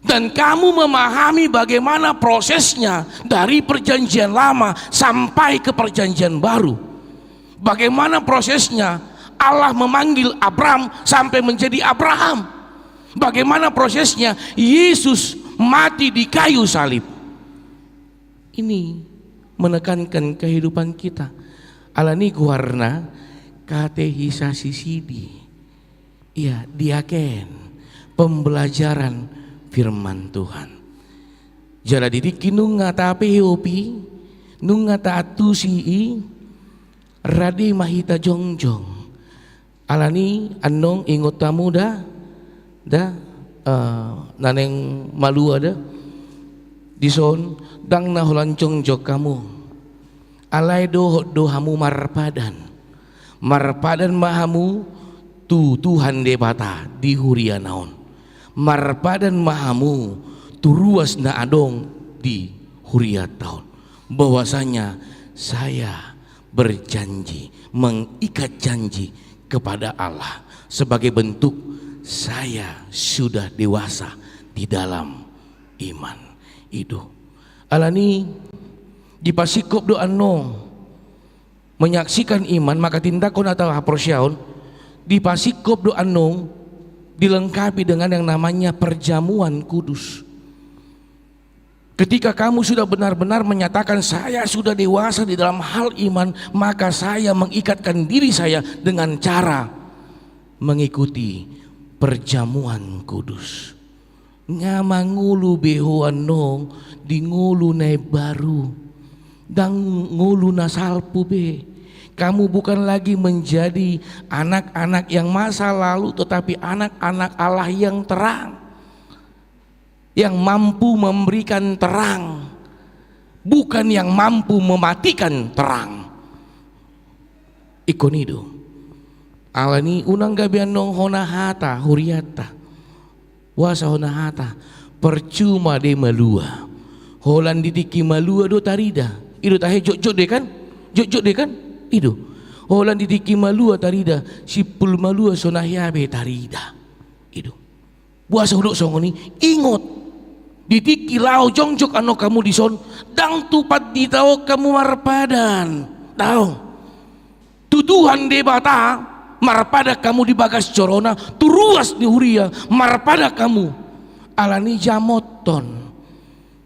Dan kamu memahami bagaimana prosesnya dari Perjanjian Lama sampai ke Perjanjian Baru. Bagaimana prosesnya Allah memanggil Abram sampai menjadi Abraham. Bagaimana prosesnya Yesus mati di kayu salib. Ini menekankan kehidupan kita. Alani goarna katekisasi sidi. Iya, diaken pembelajaran firman Tuhan. Jala di tingki nunga tapeop i, nunga taantusi i, rade ma hita jongjong. Alani annon ingot hamu da, da, eh, na naeng malua da. Dison, ndang na holan jongjong hamu. Alai dohot do hamu marpadan. Marpadan ma hamu tu Tuhan Debata di huriana on. Marpadan ma hamu tu ruas na adong di hurianta on. Bahwasanya saya berjanji, mengikat janji kepada Allah sebagai bentuk saya sudah dewasa di dalam iman. I do. Alani dipasingkop do annon menyaksikan iman, manghatindanghon hata haporseaon, dipasingkop do annon dilengkapi dengan yang namanya perjamuan kudus. Ketika kamu sudah benar-benar menyatakan, "Saya sudah dewasa di dalam hal iman," maka saya mengikatkan diri saya dengan cara mengikuti perjamuan kudus. Nga mangolu be ho annon di ngolu na imbaru. Ndang ngolu na salpu be. Kamu bukan lagi menjadi anak-anak yang masa lalu, tetapi anak-anak Allah yang terang. Yang mampu memberikan terang, bukan yang mampu mematikan terang. Ingkon i do. Alani unang gabe annon hona hata hurianta. Boasa hona hata? Percuma do malua. Holan di tingki malua do tarida. I do tahe jotjot do i kan? Jotjot do i kan? I do. Holan di tingki malua tarida, simpul malua so na hea be tarida. I do. Boasa hudok songon i? Ingot. Di tingki laho jongjong annon hamu dison, ndang tu pandita on hamu marpadan. Daong. Tu Tuhan Debata marpadan hamu di bagas joro-Na, tu ruas ni huria marpadan hamu. Alani i jamothon.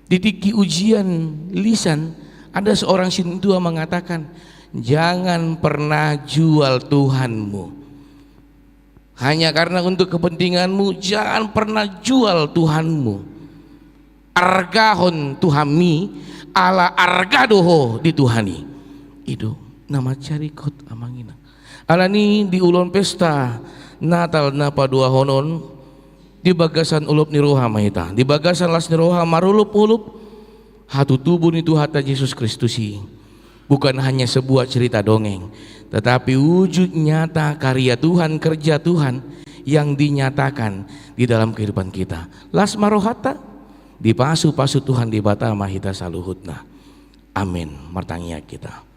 Di tingki ujian lisan, ada seorang sintua mengatakan, "Jangan pernah jual Tuhanmu. Hanya karena untuk kepentinganmu, jangan pernah jual Tuhanmu. Argahon Tuhanmi, ala arga do ho di Tuhan i." I do na mansai ringkot, amang inang. Alani i di ulaon pesta Natal na paduahon on, di bagasan olop ni roha ma hita, di bagasan las ni roha marolopolop hatutubu ni Tuhanta Jesus Kristus i bukan hanya sebuah cerita dongeng, tetapi wujud nyata karya Tuhan, kerja Tuhan yang dinyatakan di dalam kehidupan kita. Las ma rohanta, dipasupasu Tuhan Debata ma hita saluhutna. Amin. Martangiang hita.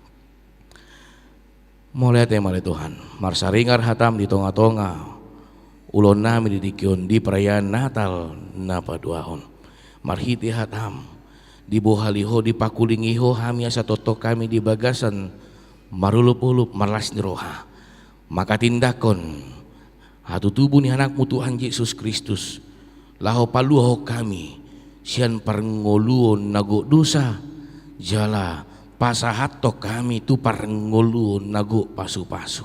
Mauliate ma ale Tuhan, marsaringar hatam di tongatonga ulaonnami di tingki on di perayaan Natal na paduahon. Marhite hatam, dibohali ho, dipakulingi ho hami asa tongtong hami di bagasan marolopolop, marlas ni roha, manghatindanghon hatutubu ni anakmu Tuhan Jesus Kristus, laho paluahon hami sian parngoluon na gok dosa, jala pasahathon hami tu parngoluon na gok pasupasu.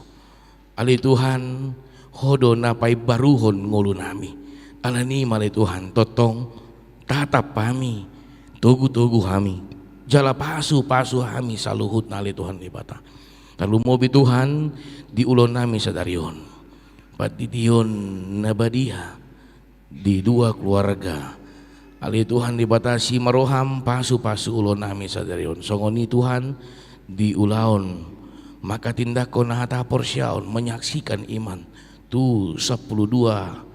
Ale Tuhan, ho do na paimbaruhon ngolunami. Alani i ma ale Tuhan, tongtong tatap hami, togutogu hami, jala pasupasu hami saluhutna ale Tuhan Debata. Tarlumobi Tuhan, di ulaonnami sadari on, pandidion na badia di dua keluarga. Ale Tuhan Debata, asi ma roham, pasupasu ulaonnami sadari on. Songon i Tuhan, di ulaon manghatindanghon hata haporseaon, menyaksikan iman tu sampulu dua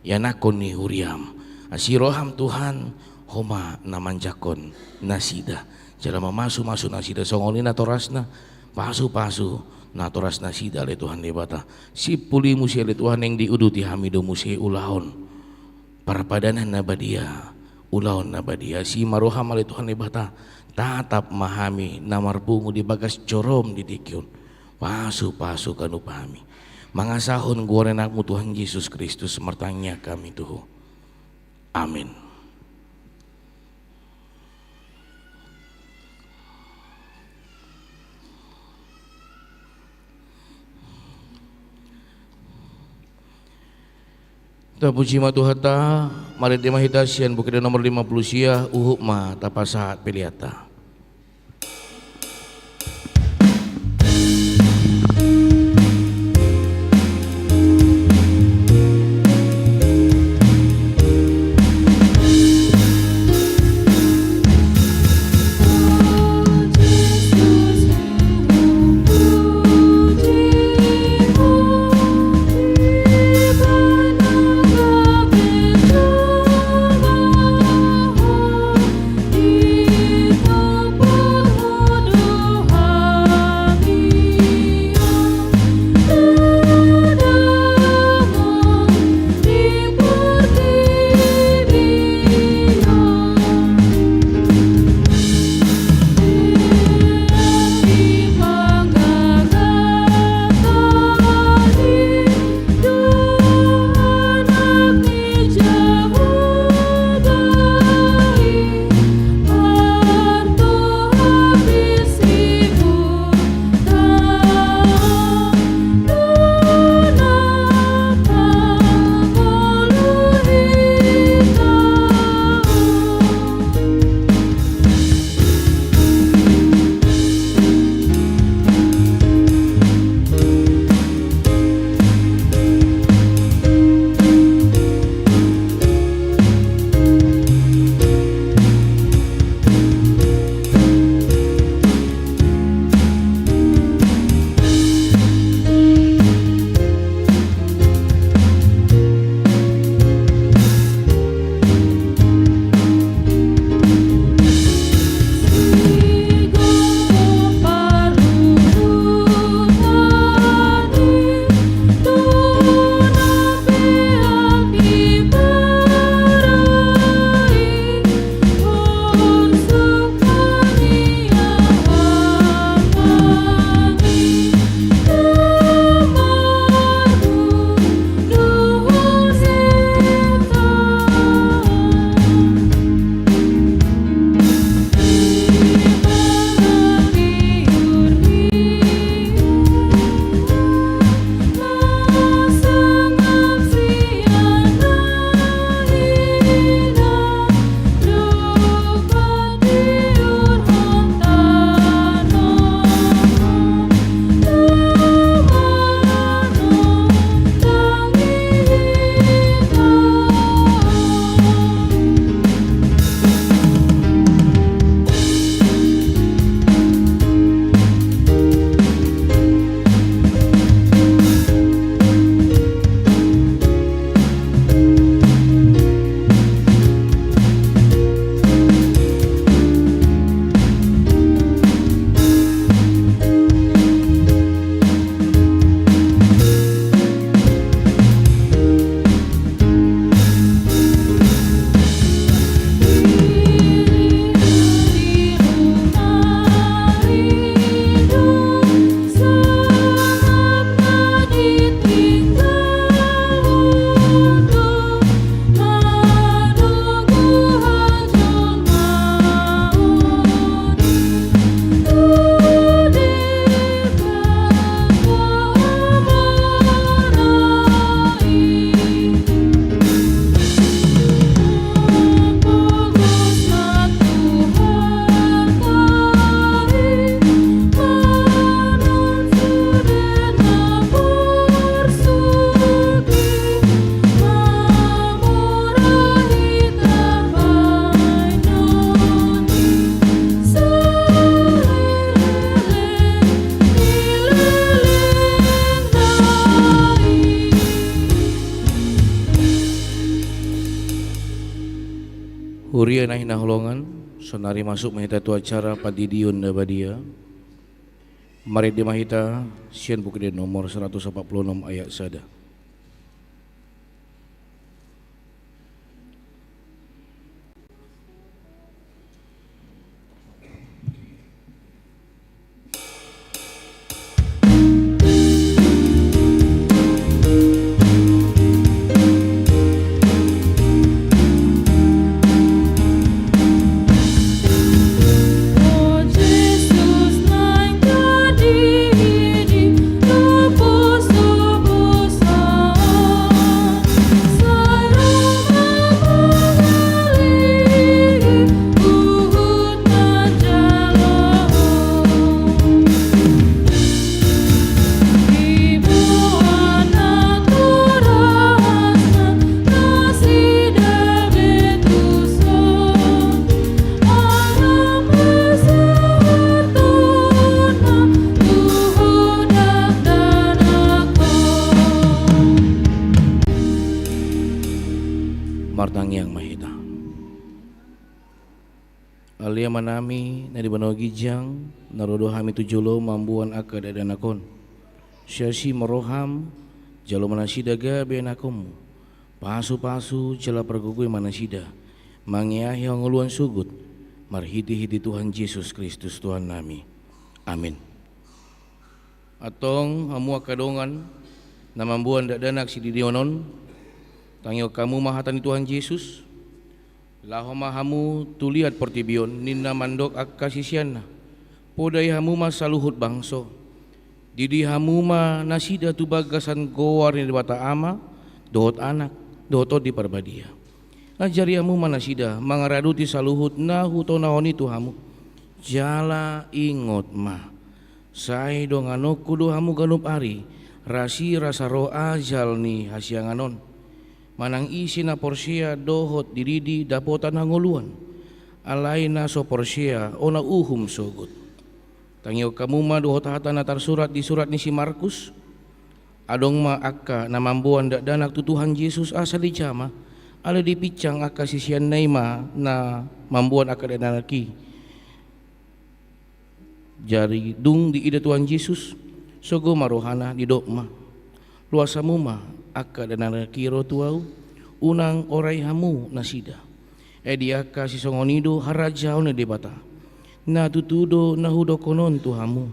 ianakhon ni huriam. Asi roham Tuhan, ho ma na manjangkon nasida, jala mamasumasu nasida, songon i natorasna pasupasu natorasnasida ale Tuhan Debata. Simpul i muse ale Tuhan, naeng diuduti hami do muse ulaon parpadanan na badia, ulaon na badia. Asi ma roham ale Tuhan Debata, tatap ma hami na marpungu di bagas jorom di tingki on. Pasupasu ganup hami. Mangasahon goar ni anakmu Tuhan Jesus Kristus martangiang hami tu ho. Amin. Tapuji ma Tuhanta, marende ma hita sian buku ende nomor lima pulu sia, huhut ma tapasahat peleanta. Huria na hinaholongan, saonari masuk ma hita tu acara pandidion na badia. Marende ma hita sian Buku Ende nomor saratus opat pulu onom ayat sada. Martangiang ma hita. Ale Amanami na di banua ginjang, na ro do hami tu jolo mamboan angka dakdanak on. Siasi ma roham, jalo ma nasida gabe anakhonmu. Pasupasu jala pargogoi ma nasida, mangeahi hangoluan sogot, marhitehite Tuhan Jesus Kristus Tuhannami. Amin. Antong hamu angka dongan na mamboan dakdanak sididion on, tangihon hamu ma hata ni Tuhan Jesus. Laho ma hamu tu liat portibi on, ninna mandok angka siseanna: Podai hamu ma saluhut bangso. Didi hamu ma nasida tu bagasan goar ni Debata Ama, dohot Anak, dohot Tondi Parbadia. Ajari hamu ma nasida mangaradoti saluhut na hutonahon i tu hamu. Jala ingot ma, sai donganonku do hamu ganup ari, rasirasa ro ajal ni hasiangan on. Manang ise na porsea dohot dididi dapotan hangoluan. Alai na so porsea, ona uhum sogot. Tangihon hamu ma dohot hata na tarsurat di surat ni si Markus. Adong ma angka na mamboan dakdanak tu Tuhan Jesus asa dijama, alai dipinsang angka siseanna i ma na mamboan angka dakdanak i. Jadi dung diida Tuhan Jesus, sogo ma rohana, didok ma: Loas hamu ma angka dakdanak i ro tu ahu, unang orai hamu nasida. Ai di angka sisongon i do harajaon ni Debata. Na tutu do na hudokhon on tu hamu: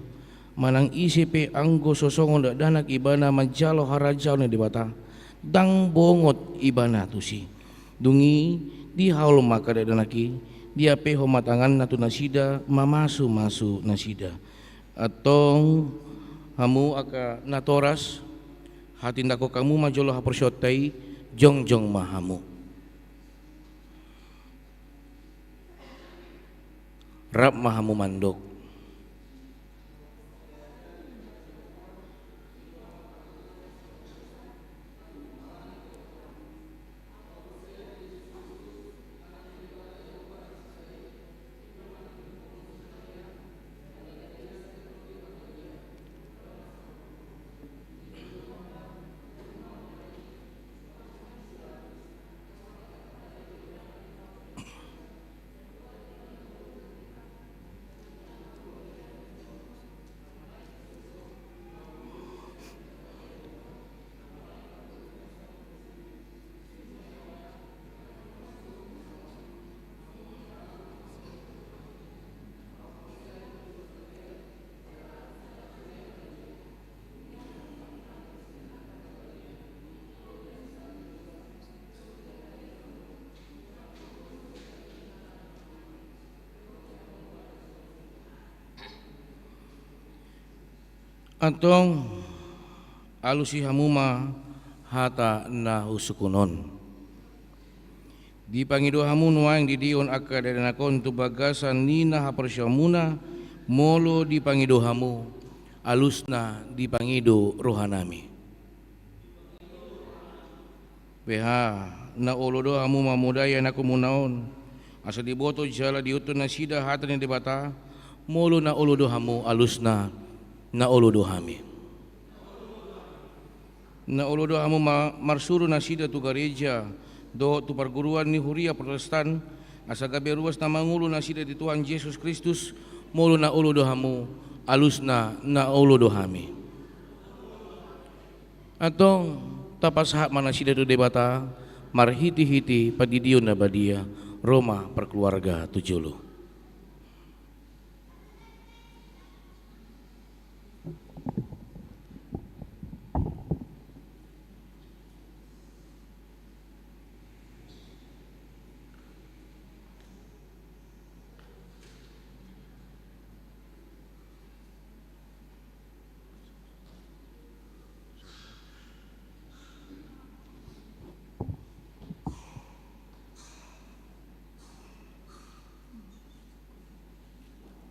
Manang ise pe anggo so songon dakdanak ibana manjalo harajaon ni Debata, ndang bongot ibana tusi. Dung i dihaol ma angka dakdanak i, diapehon ma tanganna tu nasida, mamasumasu nasida. Antong hamu angka natoras, hatindangkon hamu ma jolo haporseaonta i, jongjong ma hamu. Rap ma hamu mandok. Antong alusi hamu ma hata na husungkun on. Dipangido hamu nuaeng didion angka dakdanak on tu bagasan ni na haporseaonmuna, molo dipangido hamu, alusna dipangido rohanami. Beha, na olo do hamu mamodai anakhonmuna on, asa diboto jala diihuthon nasida hata ni Debata? Molo na olo do hamu, alusna na olo do hami. Na olo do hamu ma-, marsuru nasida tu gareja dohot tu parguruan ni huria Protestan, Asa gabe ruas na mangolu nasida di Tuhan Jesus Kristus, molo na olo do hamu, alusna na olo do hami. Antong, tapasahat ma nasida tu Debata, marhitehite pandidion na badia, ro ma parkeluarga tu jolo.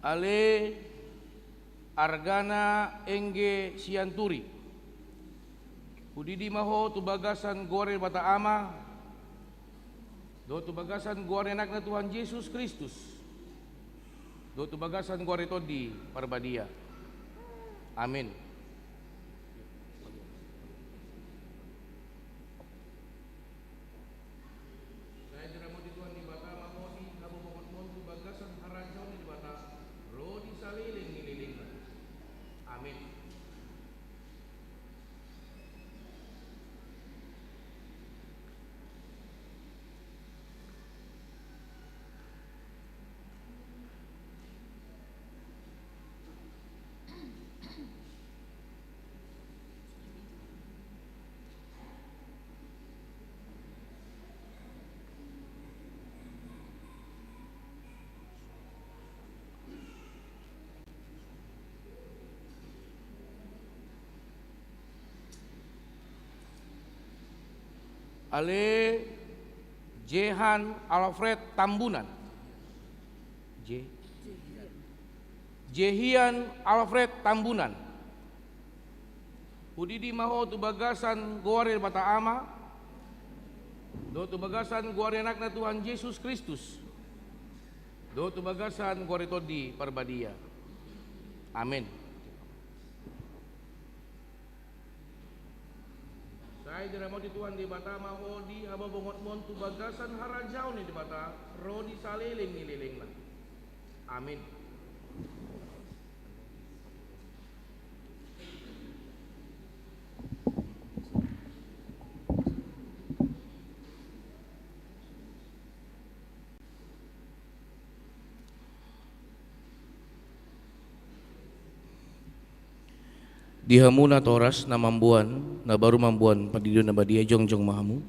Ale argana Engge Sianturi, hudidi ma ho tu bagasan goar ni Debata Ama, dohot tu bagasan goar ni Anakna Tuhan Jesus Kristus, dohot tu bagasan goar ni Tondi Parbadia. Amin. Sai diramoti Tuhan Debata ma ho di habobongonmon tu bagasan harajaon ni Debata, ro di saleleng ni lelengna. Amin. Ale Jehan Alfred Tambunan. Je-, Jehian Alfred Tambunan. Hudidi ma ho tu bagasan goar ni Debata Ama, dohot tu bagasan goar ni Anakna Tuhan Jesus Kristus, dohot tu bagasan goar ni Tondi Parbadia. Amin. Sai diramoti Tuhan Debata ma ho di habobongonmon tu bagasan harajaon ni Debata, ro di saleleng ni lelengna. Amin. Di hamu natoras na mamboan, na baru mamboan pandidion na badia, jongjong ma hamu.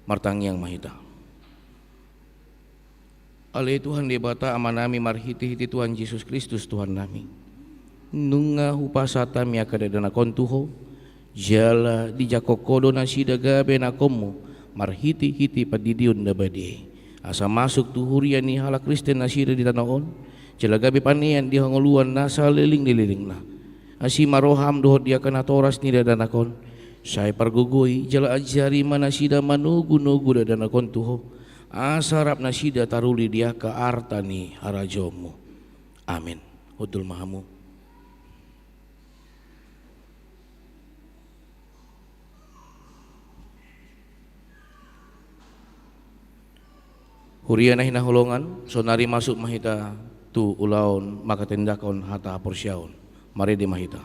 Martangiang ma hita. Ale Tuhan Debata Amanami, marhitehite Tuhan Jesus Kristus Tuhannami, nunga hupasahat hami angka dakdanak on tu Ho, jala dijangkon Ho do nasida gabe anakhonMu, marhitehite pandidion na badia i. Asa masuk tu huria ni halak Kristen nasida di tano on, jala gabe panean di hangoluan na saleleng ni lelengna. Asi ma rohaM dohot di angka natoras ni dakdanak on, sai pargogoi jala ajari ma nasida manogunogu dakdanak on tu Ho, asa rap nasida taruli di angka arta ni harajaonMu. Amin. Hundul ma hamu. Huria na hinaholongan, saonari masuk ma hita tu ulaon manghatindanghon hata haporseaon. Marende ma hita.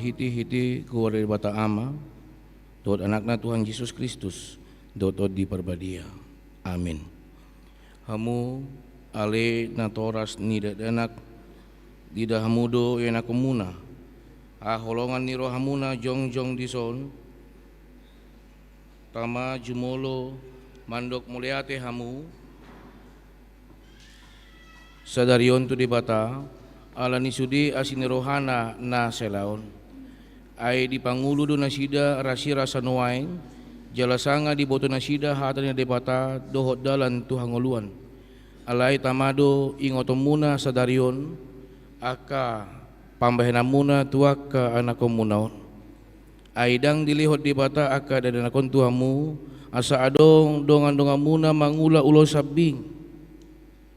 Hiti-hiti goar ni Debata Ama, dohot Anakna Tuhan Jesus Kristus, dohot Tondi Parbadia. Amin. Hamu ale natoras ni dakdanak, diida hamu do ianakhonmuna, haholongan ni rohamuna jongjong dison. Tama jumolo mandok mauliate hamu sadari on tu Debata, ala ni sude asi ni rohana na sela on. Ai dipangulu do nasida rasirasa nuaeng, jala sanga diboto nasida hata ni Debata dohot dalan tu hangoluan. Alai tama do ingotonmuna sadari on angka pambahenanmuna tu angka anakhonmuna on. Ai ndang dilehon Debata angka dakdanak on tu hamu, asa adong dongan-donganmuna mangula ulaon sambing.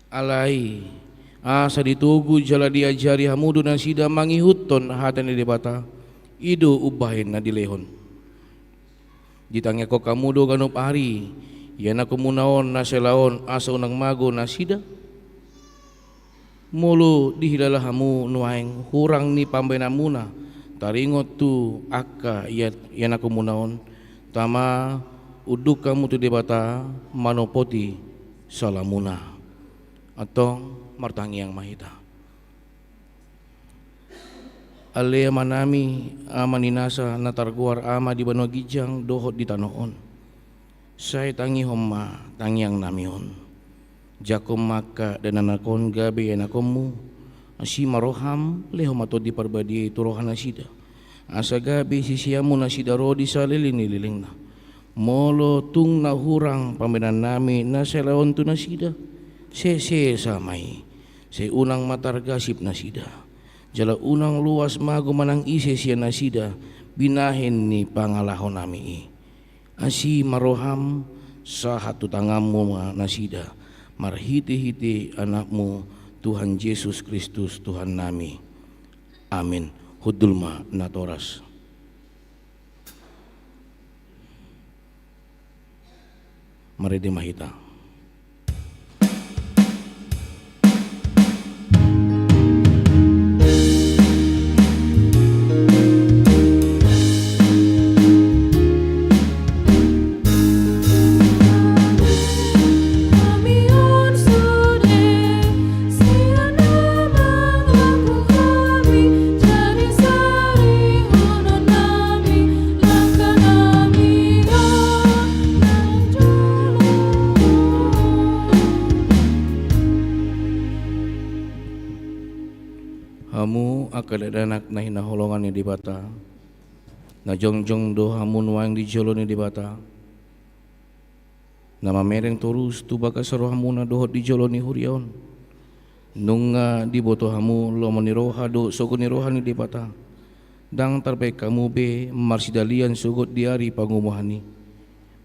Alai asa ditogu jala diajari hamu do nasida mangihuthon hata ni Debata, i do umbahen na dilehon. Ditangiangkon hamu do ganup ari ianakhonmuna on na sela on, asa unang mago nasida? Molo dihilala hamu nuaeng hurang ni pambahenanmuna taringot tu angka ia-, ianakhonmuna on, tama unduk hamu tu Debata manopoti salamuna. Antong martangiang ma hita. Ale Amanami, Ama ni nasa na targoar Ama di banua ginjang dohot di tano on. Sai tangihon ma tangiangnami on. Jangkon ma angka dakdanak on gabe ianakhonmu. Asi ma roham, lehon ma Tondi Parbadia i tu rohanasida, asa gabe siseanmu nasida ro di saleleng ni lelengna. Molo tung na hurang pambahenannami na sela on tu nasida, sesesa ma i. Sai unang ma targasip nasida. Jala unang loas mago manang ise sian nasida binahen ni pangalahonami i. Asi ma roham, sahat tu tanganmu ma nasida, marhite-hite Anakmu, Tuhan Jesus Kristus, Tuhannami. Amin. Hundul ma natoras. Marende ma hita. Hamu angka dakdanak na hinaholongan ni Debata, na jongjong do hamu nuaeng di jolo ni Debata, na mamereng torus tu bagasan rohamuna dohot di jolo ni huria on. Nunga diboto hamu lomo ni roha dohot sogo ni roha ni Debata. Ndang tarbahen hamu be marsidalian sogot di ari pangomoan i.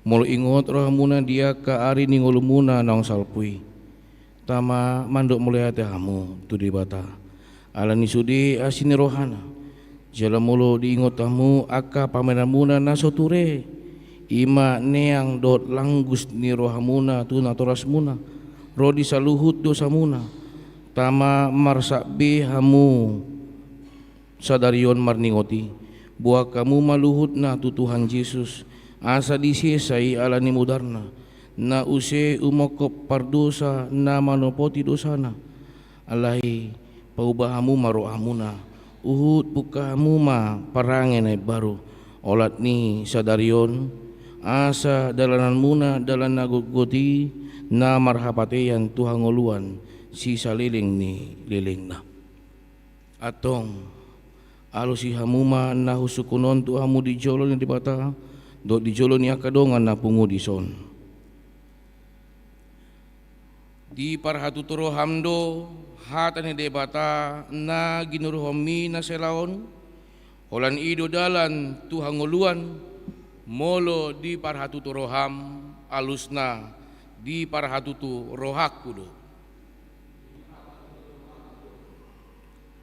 Molo ingot rohamuna di angka ari ni ngolumuna naung salpu i, tama mandok mauliate hamu tu Debata ala ni sude asi ni rohana. Jala molo diingot hamu angka pambahenanmuna na so ture, i ma neang dohot langgus ni rohamuna tu natorasmuna, ro di saluhut dosamuna, tama marsap be hamu sadari on marningot i. Boan hamu ma luhutna tu Tuhan Jesus, asa disesa i ala ni mudarna, na use umongkop pardosa na manopoti dosana. Alai pauba hamu ma rohamuna, huhut pungka hamu ma parange na imbaru, olat ni sadari on, asa dalananmuna dalan na gotgot i, na marhapatean tu hangoluan sisaleleng ni lelengna. Antong, alusi hamu ma na husungkun on tu hamu di jolo ni Debata dohot di jolo ni angka dongan na pungu dison. Diparhatutu roham do hata ni Debata na ginuruhonmi na sela on, holan i do dalan tu hangoluan. Molo diparhatutu roham, alusna diparhatutu rohangku do.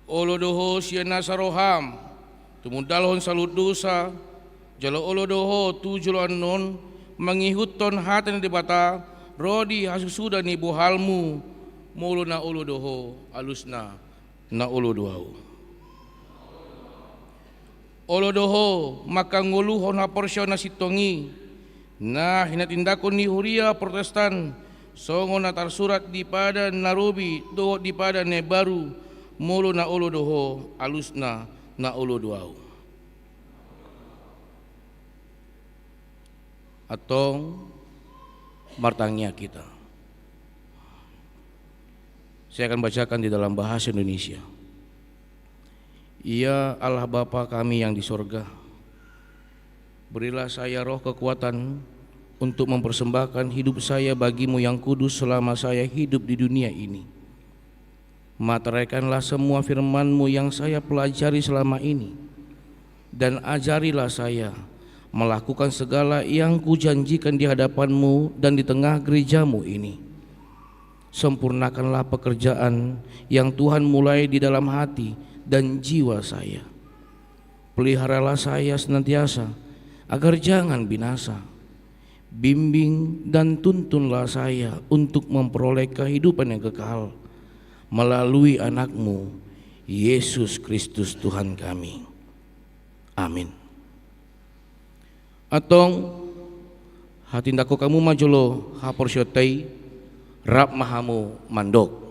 Olo do ho sian nasa roham tumundalhon saluhut dosa, jala olo do ho tu joloan on mangihuthon hata ni Debata ro di hasusuda ni bohalmu. Molo na olo do ho, alusna na olo do ahu. Olo do ho mangkangoluhon haporseaon na sintong i, na hinatindangkon ni huria Protestan, songon na tarsurat di padan na robi dohot di padan na imbaru, molo na olo do ho, alusna na olo do ahu. Antong, martangiang hita. Saya akan bacakan di dalam bahasa Indonesia. Ya Allah Bapa kami yang di sorga, berilah saya roh kekuatan untuk mempersembahkan hidup saya bagi-Mu yang kudus selama saya hidup di dunia ini. Materaikanlah semua firman-Mu yang saya pelajari selama ini, dan ajarilah saya melakukan segala yang kujanjikan di hadapan-Mu dan di tengah gereja-Mu ini. Sempurnakanlah pekerjaan yang Tuhan mulai di dalam hati dan jiwa saya. Peliharalah saya senantiasa, agar jangan binasa. Bimbing dan tuntunlah saya untuk memperoleh kehidupan yang kekal melalui Anak-Mu, Yesus Kristus Tuhan kami. Amin. Antong, hatindangkon hamu ma jolo haporseaonta i, rap ma hamu mandok.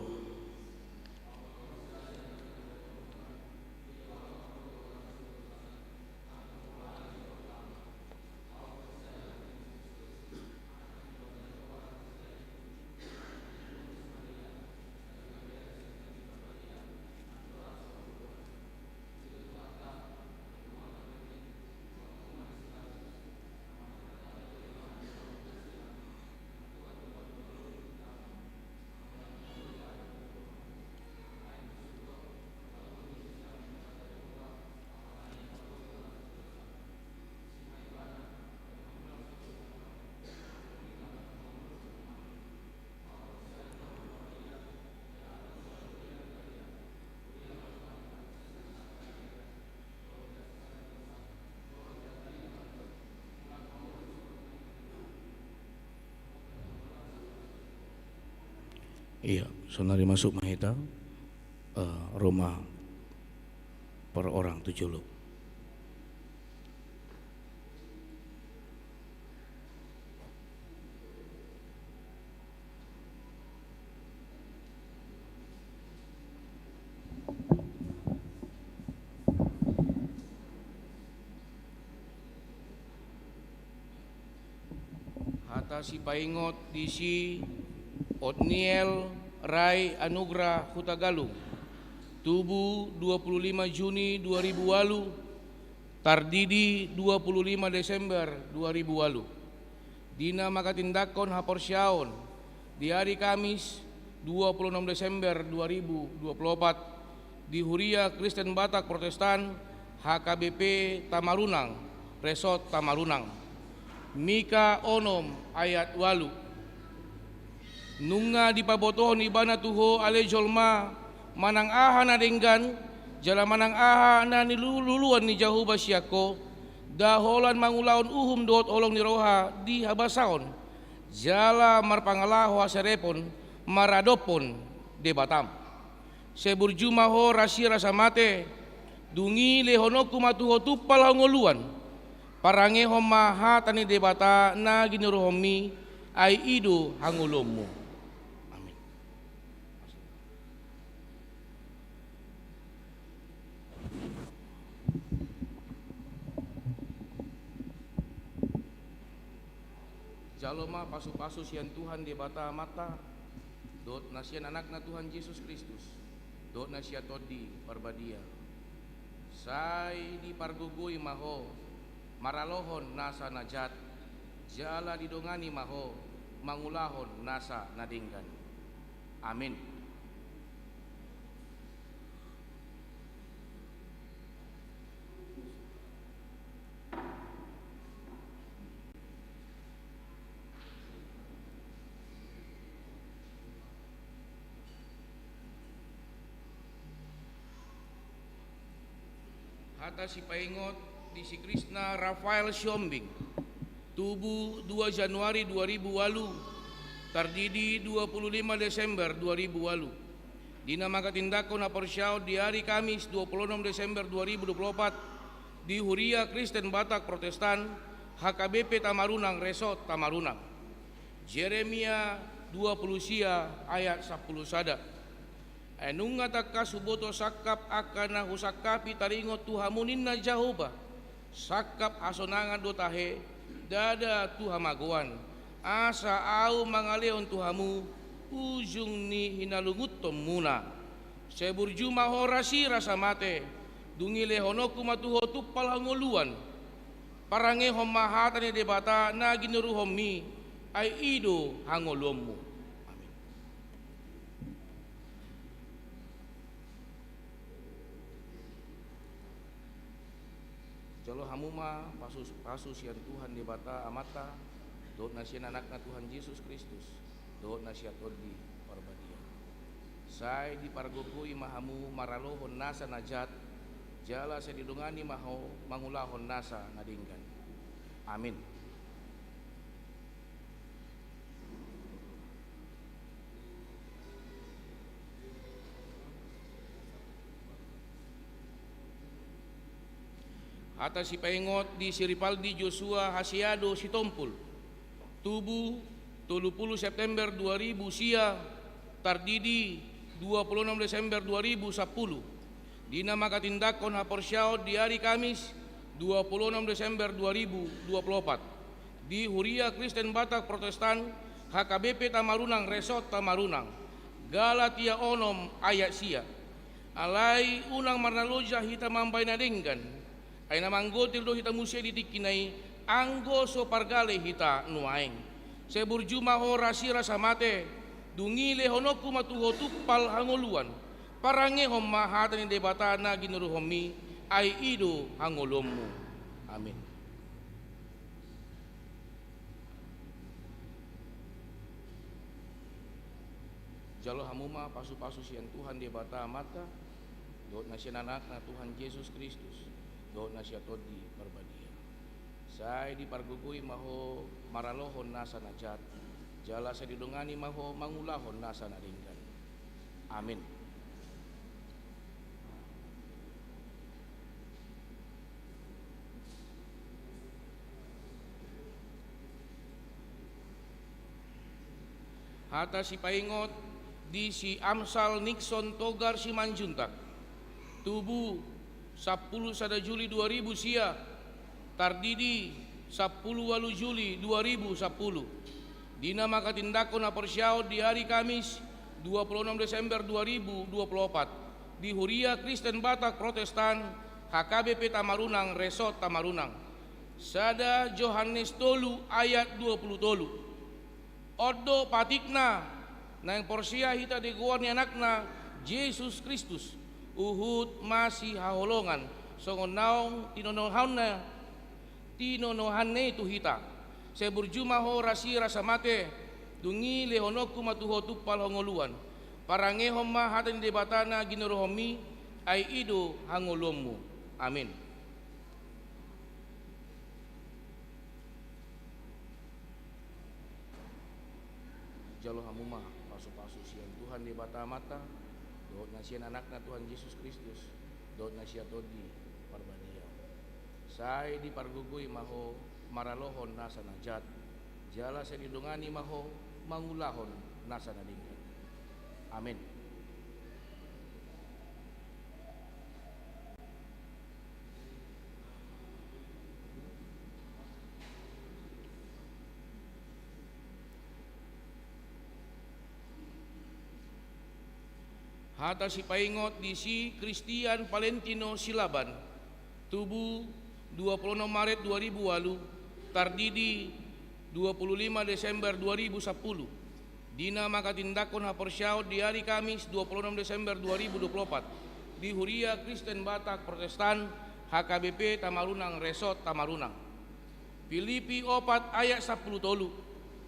Iya, saonari masuk ma hita, eh, ro ma per orang tu jolo. Hata sipaingot di si Otniel Rai Anugrah Hutagalung, tubu dua puluh lima Juni dua ribu ualu, tardidi dua puluh lima Desember dua ribu ualu. Di na manghatindanghon haporseaon di ari Kamis dua puluh enam Desember dua ribu dua puluh opat, di Huria Kristen Batak Protestan, H K B P Tamarunang, Resort Tamarunang. Mika onom ayat ualu. Nunga dipabotohon ibana tu ho ale jolma, manang aha na denggan, jala manang aha na niluluan ni Jahowa sian ho, da holan mangulahon uhum dohot holong ni roha di habasaon, jala marpangalaho haserepon maradophon Debatam. Sai burju ma ho rasirasa mate, dung i lehononku ma tu ho tumpal hangoluan, parangehon ma hata ni Debata na ginuruhonmi, ai i do hangoluanmu. Amin. Jalo ma pasupasu sian Tuhan Debata Amanta, dohot na sian Anakna Tuhan Jesus Kristus, dohot na sian Tondi Parbadia. Sai dipargogoi ma ho maralohon nasa na jat, jala didongani ma ho mangulahon nasa na denggan. Amin. Hata sipaingot di si Krisna Rafael Siombing, tubu dua Januari dua ribu ualu, tardidi dua puluh lima Desember dua ribu ualu. Di na manghatindanghon haporseaon di ari Kamis dua puluh enam Desember dua ribu dua puluh opat, Di Huria Kristen Batak Protestan, H K B P Tamarunang, Resort Tamarunang. Jeremia dua pulu sia ayat sampulu sada. Ai nunga tangkas huboto sangkap angka na husangkapi taringot tu hamu ninna Jahowa, sangkap hasonangan do tahe, ndada tu hamagoan, asa ahu mangalehon tu hamu ujung ni hinalungunhonmuna. Sai burju ma ho rasi rasa mate, dung i lehononku ma tu ho tumpal hangoluan. Parangehon ma hata ni Debata na ginoruhonmi, ai i do hangoluanmu. Amin. Jalo hamu ma pasu, pasu sian Tuhan Debata Amanta, dohot na sian Anakna Tuhan Jesus Kristus, dohot na sian Tondi Parbadia. Sai dipargogoi ma hamu maralohon nasa na jat, jala sai didongani ma ho mangulahon nasa na denggan. Amin. Hata sipaingot di si Ripaldi Joshua Hasiado Sitompul, tubu tolu pulu September dua ribu sia, tardidi dua pulu onom Desember dua ribu sampulu. Di na manghatindanghon haporseaon di ari Kamis, dua pulu onom Desember dua ribu dua pulu opat, di Huria Kristen Batak Protestan, H K B P Tamarunang, Resort Tamarunang. Galatia onom ayat sia. Alai unang marnaloja hita mambahen na denggan, ai na manggotir do hita muse di tingki na i, anggo so pargale hita nuaeng. Sai burju ma ho rasi rasa mate, dung i lehononku ma tu ho tumpal hangoluan. Parangehon ma hata ni Debata na ginoruhonmi, ai i do hangoluanmu. Amin. Jalo hamu ma pasu-pasu sian Tuhan Debata Amanta, dohot na sian Anakna Tuhan Jesus Kristus, dohot na sian Tondi Parbadia. Sai dipargogoi ma ho maralohon nasa na jat, jala sai didongani ma ho mangulahon nasa na denggan. Amin. Hata sipaingot di si Amsal Nixon Togar Simanjuntak, tubu sampulu sada Juli dua ribu sia, tardidi sampulu ualu Juli dua ribu sampulu. Di na manghatindanghon haporseaon di ari Kamis, dua pulu onom Desember dua ribu dua pulu opat, di Huria Kristen Batak Protestan, H K B P Tamarunang, Resort Tamarunang. Sada Johannes tolu ayat dua pulu tolu. On do patikna, naeng porsea hita di goar ni Anakna, Jesus Kristus, huhut masihaholongan, songon naung tinonohanna, tinonohanna i tu hita. Sai burju ma ho rasi rasa mate, dung i lehononku ma tu ho tumpal hangoluan. Parangehon ma hata ni Debata na ginoruhonmi, ai i do hangoluanmu. Amin. Jalo hamu ma pasu-pasu sian Tuhan Debata Amanta, dohot na sian Anakna Tuhan Jesus Kristus, dohot na sian Tondi Parbadia. Sai dipargogoi ma ho maralohon nasa na jat, jala sai didongani ma ho mangulahon nasa na denggan. Amin. Hata sipaingot di si Christian Valentino Silaban, tubu dua pulu onom Maret dua ribu ualu, tardidi dua pulu lima Desember dua ribu sampulu. Di na manghatindanghon haporseaon di ari Kamis dua pulu onom Desember dua ribu dua pulu opat, di Huria Kristen Batak Protestan, H K B P Tamarunang, Resort Tamarunang. Pilipi opat ayat sampulu tolu.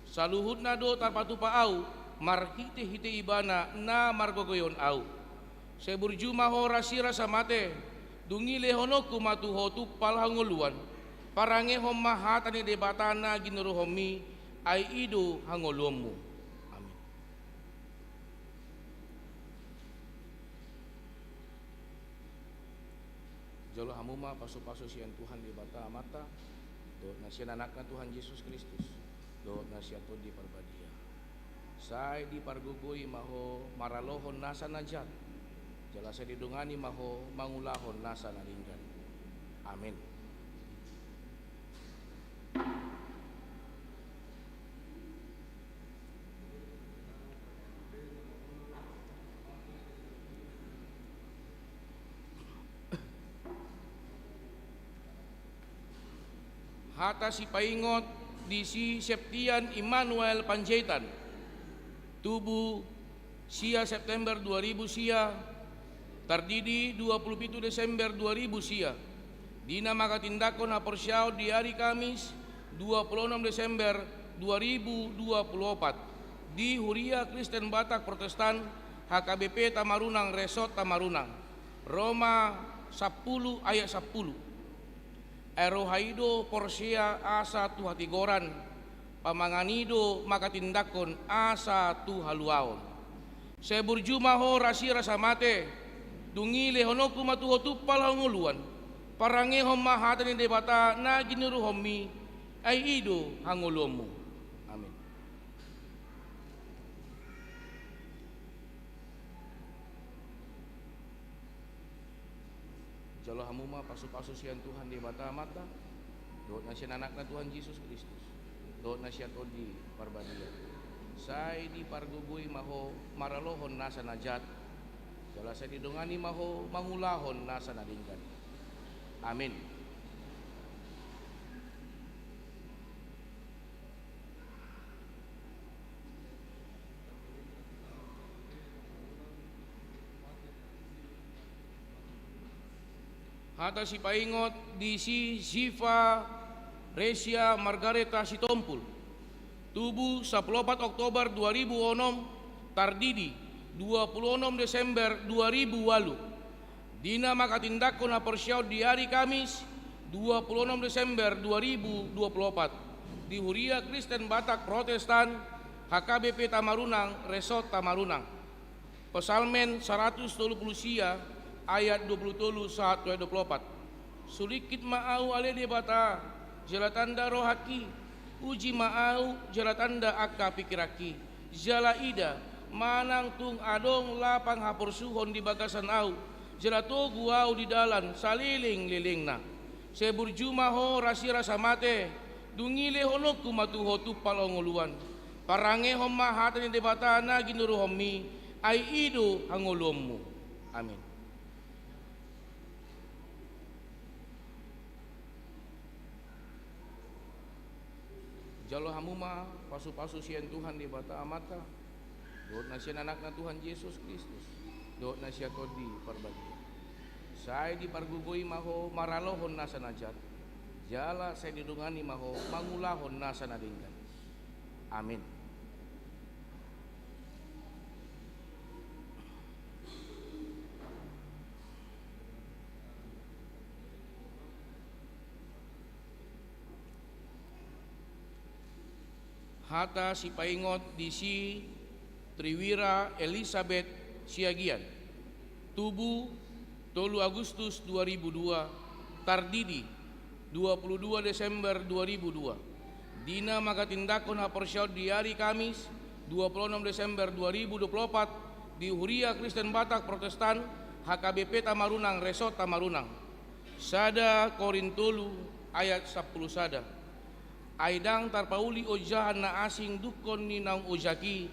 Saluhutna do tarpatupa ahu, marhite-hite Ibana na margogoion ahu. Sai burju ma ho rasi rasa mate, dung i lehononku ma tu ho tumpal hangoluan. Parangehon ma hata ni Debata na ginoruhonmi, ai i do hangoluanmu. Amin. Jalo hamu ma pasu-pasu sian Tuhan Debata Amanta, dohot na sian Anakna Tuhan Jesus Kristus, dohot na sian Tondi Parbadia. Sai dipargogoi ma ho maralohon nasa na jat, jala sai didongani ma ho mangulahon nasa na denggan. Amen. Hata sipaingot di si Septian Immanuel Panjaitan, tubu sia September dua ribu sia, tardidi dua pulu pitu Desember dua ribu sia, di na manghatindanghon haporseaon di ari Kamis dua pulu onom Desember dua ribu dua pulu opat, di Huria Kristen Batak Protestan H K B P Tamarunang, Resort Tamarunang, Roma sampulu ayat sampulu. Ai roha i do porsea asa tu hatigoran, pamangan i do manghatindanghon asa tu haluaon. Sai burju ma ho rasi rasa mate, dung i lehononku ma tu ho tumpal hangoluan, parangehon ma hata ni Debata na ginuruhonmi, ai i do hangoluanmu. Amen. Jalo hamu ma pasu-pasu sian Tuhan Debata Amanta, dohot na sian Anakna Tuhan Jesus Kristus, dohot na sian Tondi Parbadia. Sai dipargogoi ma ho maralohon nasa na jat, jala sai didongani ma ho mangulahon nasa na denggan. Amen. Hata sipaingot di si Siva Resia Margareta Sitompul, tubu sampulu opat Oktober dua ribu onom, tardidi dua pulu onom Desember dua ribu ualu, di na manghatindanghon haporseaon di ari Kamis dua pulu onom Desember dua ribu dua pulu opat, di Huria Kristen Batak Protestan H K B P Tamarunang, Resort Tamarunang. Psalmen saratus tolu pulu sia ayat dua pulu tolu sahat tu ayat dua pulu opat. Sulingkit ma ahu ale Debata, jala tanda rohangki, uji ma ahu, jala tanda angka pingkiranki, jala ida, manang tung adong lapang haporsuhon di bagasan ahu, jala togu ahu di dalan saleleng-lelengna. Sai burju ma ho rasi rasa mate, dung i lehononku ma tu ho tumpal hangoluan. Parangehon ma hata ni Debata na ginuruhonmi, ai i do hangoluanmu. Amen. Jalo hamu ma pasu-pasu sian Tuhan Debata Amanta, dohot na sian Anakna Tuhan Jesus Kristus, dohot na sian Tondi Parbadia. Sai dipargogoi ma ho maralohon nasa na jat, jala sai didongani ma ho mangulahon nasa na denggan. Amen. Hata sipaingot di si Triwira Elisabeth Siagian, tubu tolu Agustus dua ribu dua, tardidi dua pulu dua Desember dua ribu dua, di na manghatindanghon haporseaon di ari Kamis dua pulu onom Desember dua ribu dua pulu opat, di Huria Kristen Batak Protestan H K B P Tamarunang, Resort Tamarunang. Sada Korint tolu ayat sampulu sada. Ai ndang tarpauli ojahan na asing dungkon ni naung ojak i,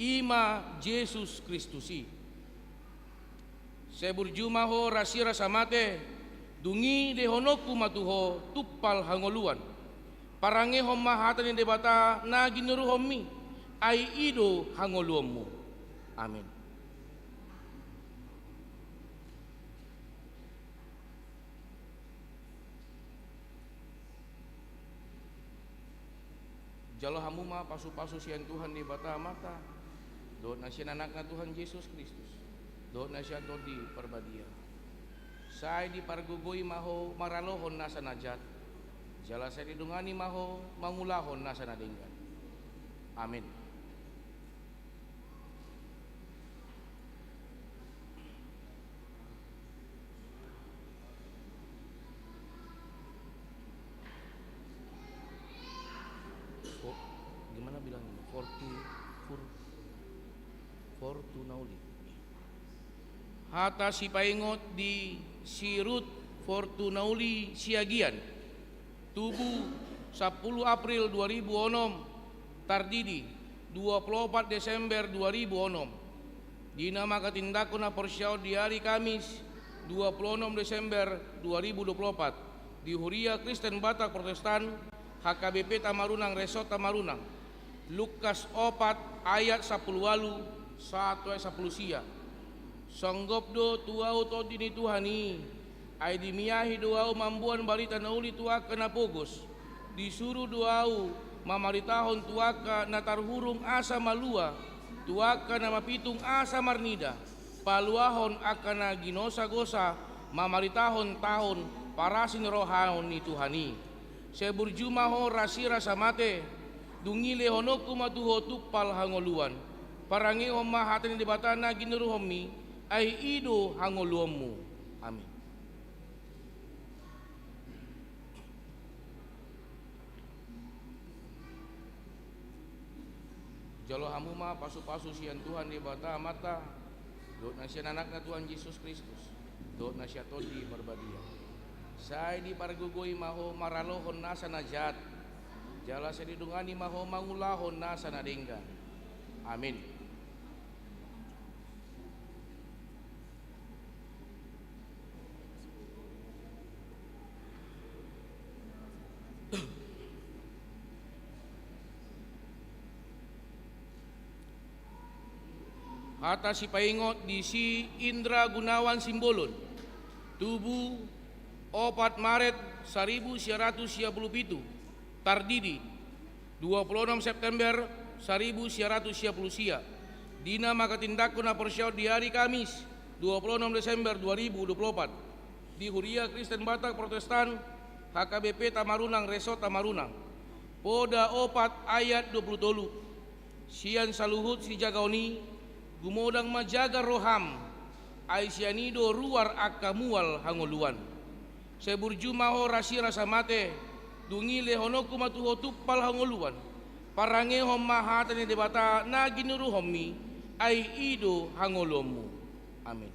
i ma Jesus Kristus i. Sai burju ma ho rasi rasa mate, dung i lehononku ma tu ho tumpal hangoluan. Parangehon ma hata ni Debata na ginuruhonmi, ai i do hangoluanmu. Amen. Jalo hamu ma pasu-pasu sian Tuhan Debata Amanta, dohot na sian Anakna Tuhan Jesus Kristus, dohot na sian Tondi Parbadia. Sai dipargogoi ma ho maralohon nasa na jat, jala sai didongani ma ho mangulahon nasa na denggan. Amen. Fortu-, For-, Fortunauli. Hata sipaingot di si Rut Fortunauli Siagian, tubu sampulu April dua ribu onom, tardidi dua pulu opat Desember dua ribu onom. Di na mangatindangkon haporseaon di ari Kamis dua pulu onom Desember dua ribu dua pulu opat, di Huria Kristen Batak Protestan, H K B P Tamarunang, Resort Tamarunang. Lukas opat ayat sampulu ualu sahat tu ayat sampulu sia. Songgop do tu ahu Tondi ni Tuhan i, ai dimiahi do ahu mamboan barita na uli tu angka na pogos. Disuru do ahu mamaritahon tu angka na tarhurung asa malua, tu angka na mapitung asa marnida, paluahon angka na ginosagosa, mamaritahon taon parasinirohaon ni Tuhan i. Sai burju ma ho rasirasa mate, dung i lehononku ma tu ho tumpal hangoluan. Parangehon ma hata ni Debata na ginuruhonmi, ai i do hangoluanmu. Amin. Jalo hamu ma pasupasu sian Tuhan Debata Amanta, dohot na sian Anakna Tuhan Jesus Kristus, dohot na sian Tondi Parbadia. Sai dipargogoi ma ho maralohon nasa na jat, jala sai didongani ma ho mangulahon nasa na denggan. Amin. Hata sipaingot di si Indra Gunawan Simbolon, tubu opat Maret saribu sia ratus sia pulu pitu, tardidi dua pulu onom September saribu sia ratus sia pulu sia. Di na mangatindangkon haporseaon di ari Kamis dua pulu onom Desember dua ribu dua pulu opat, di Huria Kristen Batak Protestan, H K B P Tamarunang, Resort Tamarunang. Poda opat ayat dua pulu tolu. Sian saluhut sijagaon i, gumodang ma jagar roham, ai sian i do ruar angka mual hangoluan. Sai burju ma ho rasirasa mate, dung i lehononku ma tu ho tumpal hangoluan. Parangehon ma hata ni Debata na ginuruhonmi, ai i do hangoluanmu. Amin.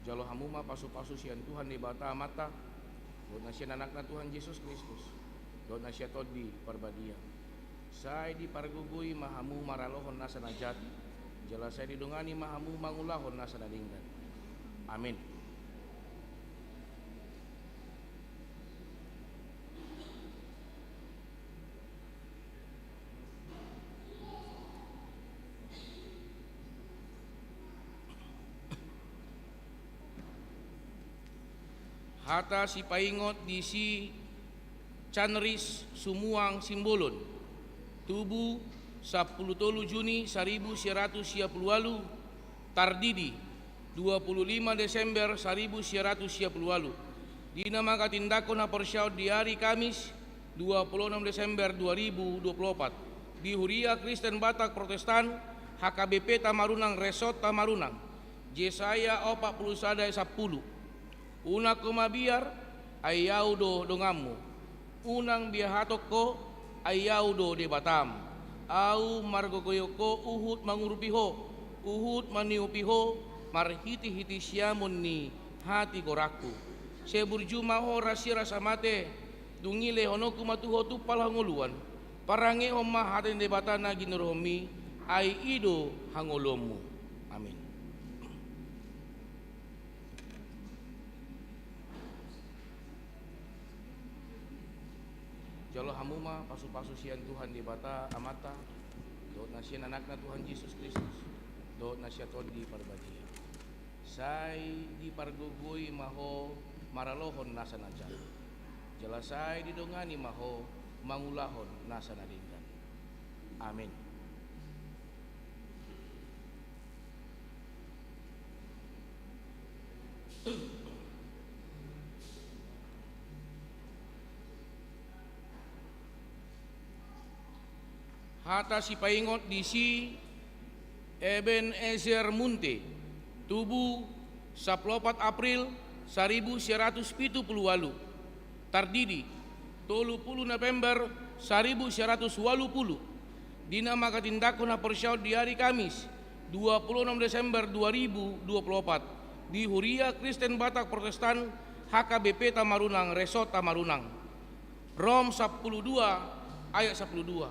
Jalo hamu ma pasupasu sian Tuhan Debata Amanta, dohot na sian Anakna Tuhan Jesus Kristus, dohot na sian Tondi Parbadia. Sai dipargogoi ma hamu maralohon nasa na jat, jala sai didongani ma hamu mangulahon nasa na denggan. Amin. Hata sipaingot di si Canris Sumuang Simbolon, tubu sampulu tolu Juni saribu sia ratus sia pulu ualu, tardidi dua pulu lima Desember saribu sia ratus sia pulu ualu. Di na mangatindangkon haporseaon di ari Kamis dua pulu onom Desember dua ribu dua pulu opat, di Huria Kristen Batak Protestan, H K B P Tamarunang, Resort Tamarunang. Jesaya opat pulu sada ayat sampulu. Unang ho mabiar, ai Ahu do donganmu. Unang biahaton ho, ai Ahu do Debatam. Ahu margogoihon ho huhut mangurupi ho, huhut maniupi ho marhitehite siamun ni hatigoranku. Sai burju ma ho rasirasa mate, dung i lehononku ma tu ho tumpal hangoluan. Parangehon ma hata ni Debata na ginuruhonmi, ai i do hangoluanmu. Amin. Jalo hamu ma pasupasu sian Tuhan Debata Amanta, dohot na sian Anakna Tuhan Jesus Kristus, dohot na sian Tondi Parbadia. Sai dipargogoi ma ho maralohon nasa na jat, jala sai didongani ma ho mangulahon nasa na denggan. Amin. Hata sipaingot di si Eben Ezer Munte, tubu Sampulu opat April saribu sia ratus pitu pulu ualu. Tardidi, tolu pulu November saribu sia ratus ualu pulu. Di na manghatindanghon haporseaon di ari Kamis, dua pulu onom Desember dua ribu dua pulu opat, di Huria Kristen Batak Protestan, H K B P Tamarunang, Resort Tamarunang. Rom sampulu dua ayat sampulu dua.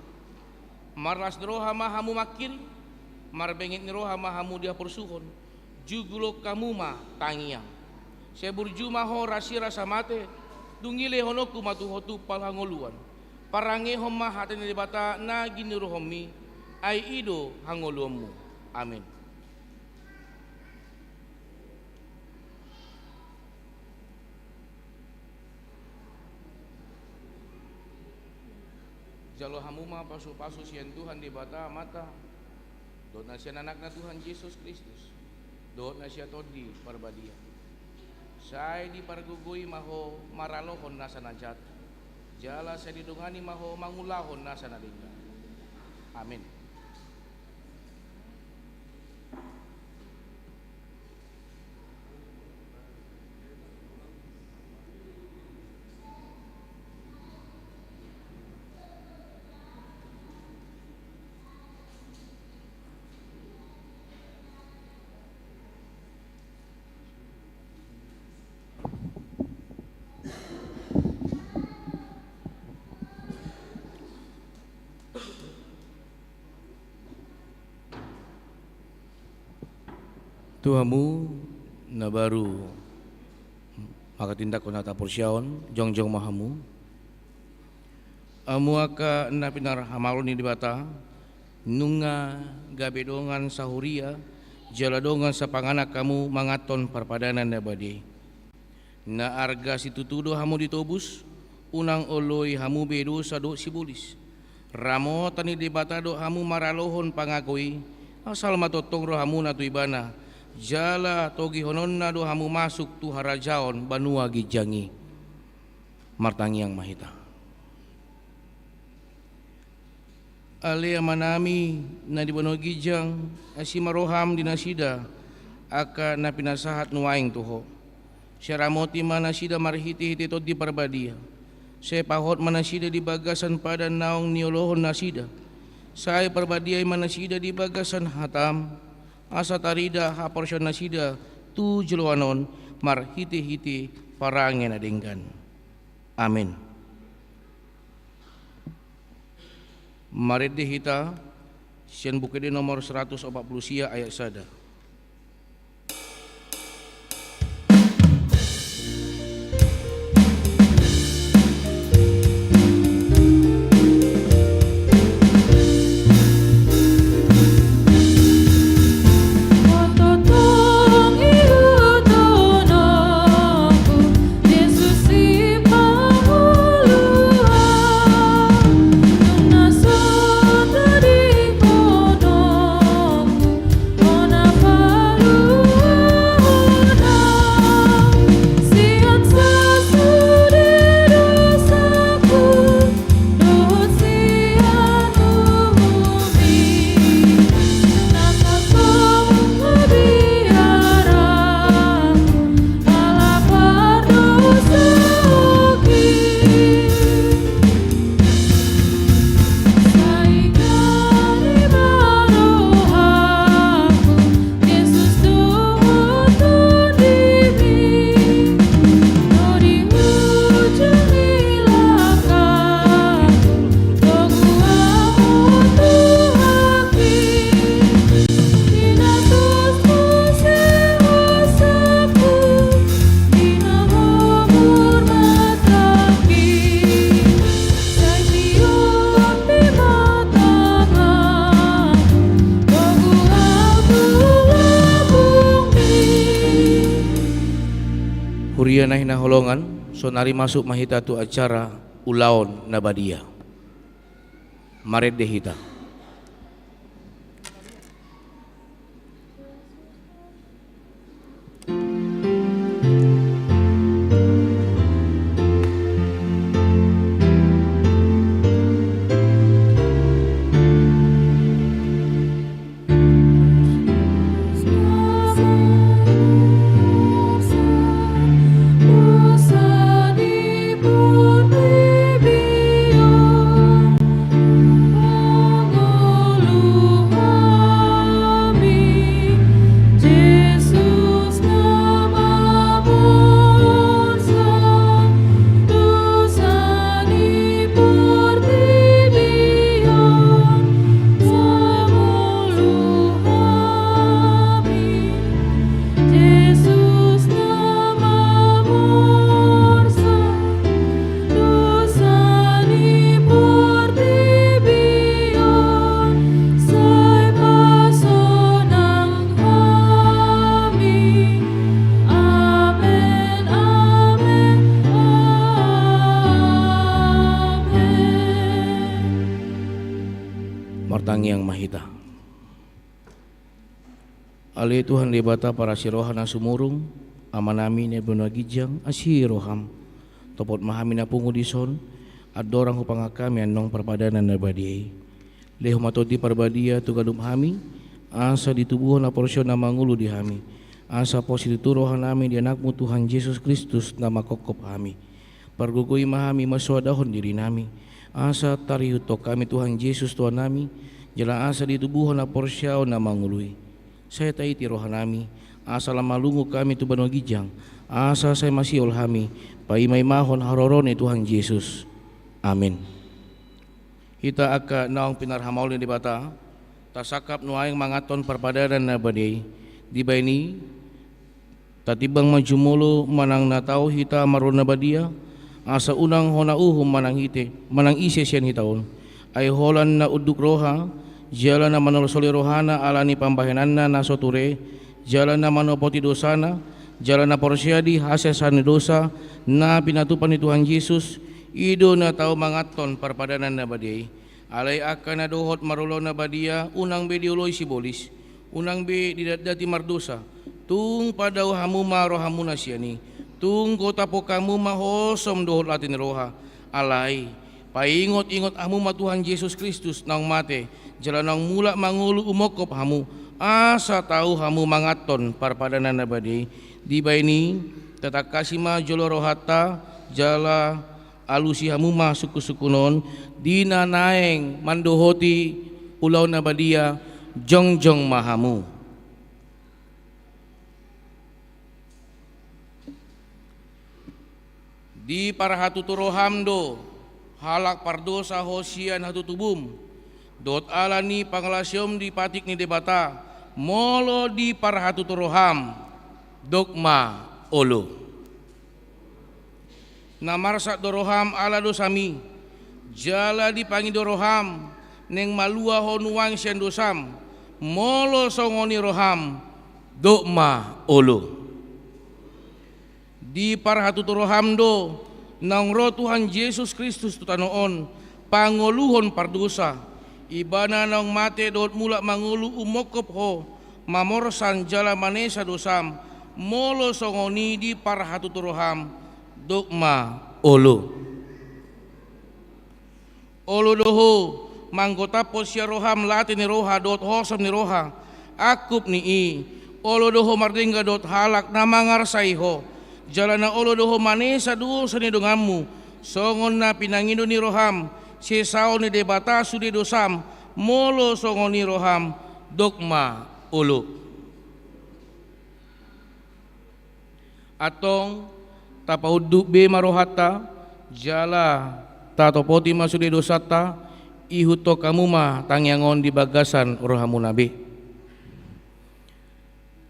Marlas ni roha ma hamu mangkirim, marbenget ni roha ma hamu di haporsuhon, jugulon hamu ma tangiang. Sai burju ma ho rasirasa mate, dung i lehononku ma tu ho tumpal hangoluan. Parangehon ma hata ni Debata na giniruhonmi, ai i do hangoluanmu. Amin. Jalo hamu ma pasupasu sian Tuhan Debata Amanta, dohot na sian Anakna Tuhan Jesus Kristus, dohot na sian Tondi Parbadia. Sai dipargogoi ma ho maralohon nasa na jat, jala sai didongani ma ho mangulahon nasa na denggan. Amin. Tu hamu na baru manghatindanghon hata haporseaon, jongjong ma hamu. Hamu angka na pinarhamaolon ni Debata, nunga gabe dongan sahuria jala dongan sapanganan hamu manganhon parpadanan na badia i. Na arga situtu do hamu ditobus, unang oloi hamu be dosa dohot sibolis. Ramotan ni Debata do hamu maralohon pangago i, asal ma tongtong rohamuna tu Ibana, jala togihononna do hamu masuk tu harajaon banua ginjang i. Martangiang ma hita. Ale Amanami na di banua ginjang, asi ma roham di nasida angka na pinasahat nuaeng tu ho. Sai ramoti ma nasida marhitehite Tondi Parbadia. Sai pahot ma nasida di bagasan padan naung niolohon nasida. Sai parbadiai ma nasida di bagasan hatam, asa tarida haporseaon nasida tu joloan on marhitehite parange na denggan. Amin. Marende hita sian Buku Ende nomor seratus opat pulu sia ayat sada. Huria na hinaholongan, saonari masuk ma hita tu acara ulaon na badia. Marende hita. Ale Tuhan Debata parasi roha na sumurung, Amanami na di banua ginjang, asi roham. Topot ma hami na pungu dison, andorang hupangan hami annon parpadanan na badia i. Lehon ma Tondi Parbadia tu ganup hami, asa ditubuhon haporseaon na mangolu di hami, asa pos situtu rohanami di Anakmu Tuhan Jesus Kristus na manghophop hami. Pargogoi ma hami marsoadahon dirinami, asa tarihuthon hami Tuhan Jesus Tuhannami, jala asa ditubuhon haporseaon na mangolu i. Sai taiti rohanami, asa lam malungun hami tu banua ginjang, asa sai masihol hami paimaimahon haroro ni Tuhan Jesus. Amin. Hita angka naung pinarhamaol ni Debata, tasangkap nuaeng manganhon parpadanan na badia i. Dibahen i, tatimbang ma jumolo manang na tau hita marroha na badia, asa unang hona uhum manang ise, manang ise sian hita on. Ai holan na unduk roha, jala na manolasoli rohana ala ni pambahenanna na so ture, jala na manopoti dosana, jala na porsea di hasesaan ni dosa na pinatupa ni Tuhan Jesus, i do na tau manganhon parpadanan na badia i. Alai angka na dohot marulaon na badia, unang be dioloi sibolis, unang be didatdati mardosa. Tung padao hamu ma rohamuna sian i. Tung gotaphon hamu ma hosom dohot late ni roha. Alai paingotingot hamu ma Tuhan Jesus Kristus naung mate, jala naung mulak mangolu umongkop hamu, asa tau hamu manganhon parpadanan na badia i. Dibahen i, tatangkasi ma jolo rohanta, jala alusi hamu ma sungkunsungkun on, di na naeng mandohoti ulaon na badia, jongjong ma hamu. Diparhatutu roham do, halak pardosa ho sian hatutubum, dohot ala ni pangalaosion di patik ni Debata, molo diparhatutu roham, dok ma olo. Na marsak do roham ala dosami, jala dipangido roham, naeng malua ho nuaeng sian dosam, molo songon i roham, dok ma olo. Diparhatutu roham do, naung ro Tuhan Jesus Kristus tu tano on, pangoluhon pardosa, Ibana naung mate dohot mulak mangolu umongkop ho, mamorsan jala manesa dosam, molo songon i diparhatutu roham, dok ma olo. Olo do ho, manggotaphon sian roham late ni roha dohot hosom ni roha, angkup ni i, olo do ho mardenggan dohot halak na mangarsai ho, jala na olo do ho manesa dosa ni donganmu, songon na pinangido ni roham, sesaon ni Debata sude dosam, molo songon i roham, dok ma olo. Antong, tapaunduk be ma rohanta, jala tatopoti ma sude dosanta, ihuthon hamu ma tangiang on di bagasan rohamuna be.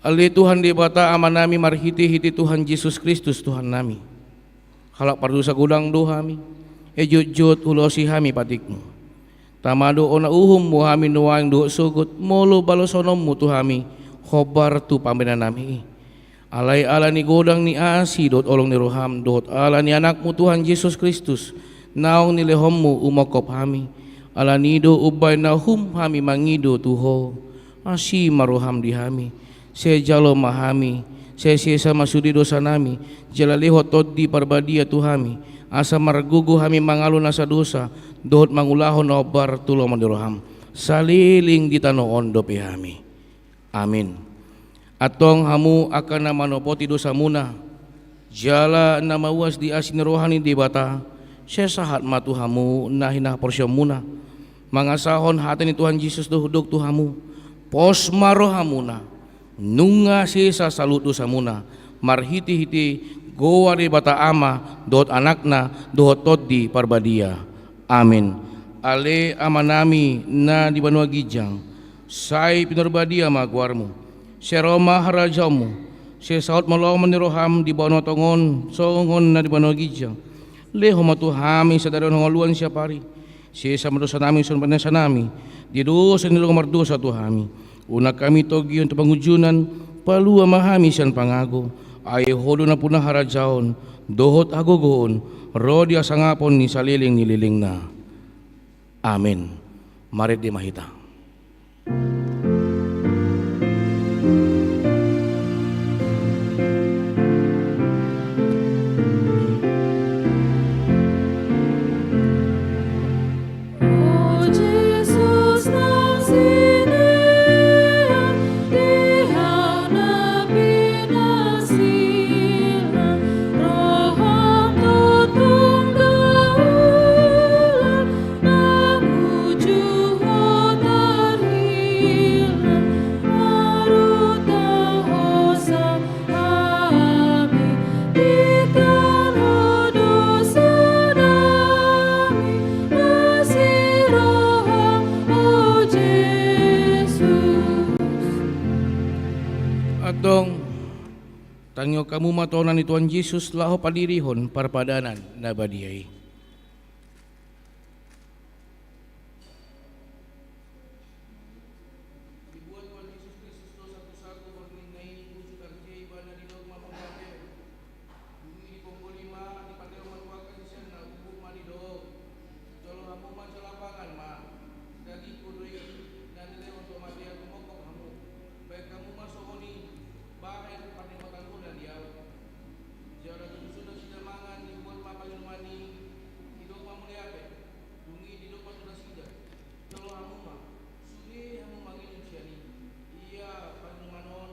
Ale Tuhan Debata Amanami marhitehite Tuhan Jesus Kristus Tuhannami. Halak pardosa godang do hami, ai jotjot hulaosi hami patikmu. Tama do hona uhummu hami nuaeng dohot sogot, molo balosononmu tu hami hombar tu pambahenannami i. Alai ala ni godang ni asi dohot holong ni roham, dohot ala ni Anakmu Tuhan Jesus Kristus, naung nilehonmu umongkop hami. Ala ni i do umbahen na hum hami mangido tu ho. Asi ma roham di hami. Sai jalo ma hami. Sai sesa ma sude dosanami. Jala lehon Tondi Parbadia tu hami. Asa margogo hami mangalo nasa dosa. Dohot mangulahon na hombar tu lomo ni roham. Saleleng di tano on dope hami. Amin. Antong hamu angka na manopoti dosamuna, jala na mauas di asi ni roha ni Debata, sai sahat ma tu hamu na hinaporseaonmuna. Mangasahon hata ni Tuhan Jesus do hudok tu hamu, pos ma rohamuna, nunga sesa saluhut dosamuna, marhitehite goar Debata Ama, dohot Anakna, dohot Tondi Parbadia. Amin. Ale Amanami na di banua ginjang, sai pinarbadia ma goarmu. Sai ro ma harajaonmu. Sai saut ma lomo ni roham di banua tonga on songon na di banua ginjang. Lehon ma tu hami sadari on hangoluan siapari. Sesa ma dosanami songon panesanami di dosa ni na mardosa tu hami. Unang hami togihon tu pangunjunan, palua ma hami sian pangago. Ai Ho do nampuna harajaon dohot hagogoon ro di hasangapon ni saleleng ni lelengna. Amin. Marende ma hita. Tangihon hamu ma tona ni Tuhan Jesus laho padirihon parpadanan na badia i. Dibuat Tuhan Jesus Kristus do satu-satu borngin na i, uju tarjei ibana di dogma mauliate. Dung i dipongoli ma, dipatehon ma tu angka siseanna, umburna, didok: Jolo hamu ma jala pangan ma, dagingku do i, na dilehon tu amanami, tumongkop hamu. Bahen hamu ma songon i, bahen panimotanmuna di ahu. Jala dung so nasida mangan, dibuat ma panginuman i di dogma mauliate. Dung i didok ma tu nasida: Jolo hamu ma, sude hamu manginum sian i. Ia panginuman on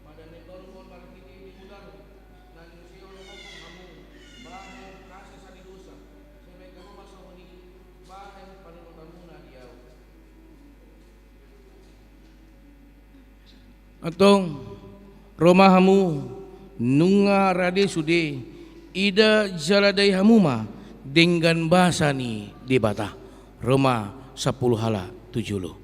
padan ni holong marhite ni mudar, na niusehon tumongkop hamu bahen hasesaan ni dosa. Sai bahen hamu ma songon i, bahen panimotanmuna di ahu. Antong, ro ma hamu, nunga rade sude, ida jala dai hamu ma denggan basa ni Debata. Ro ma sampulu halak tu jolo.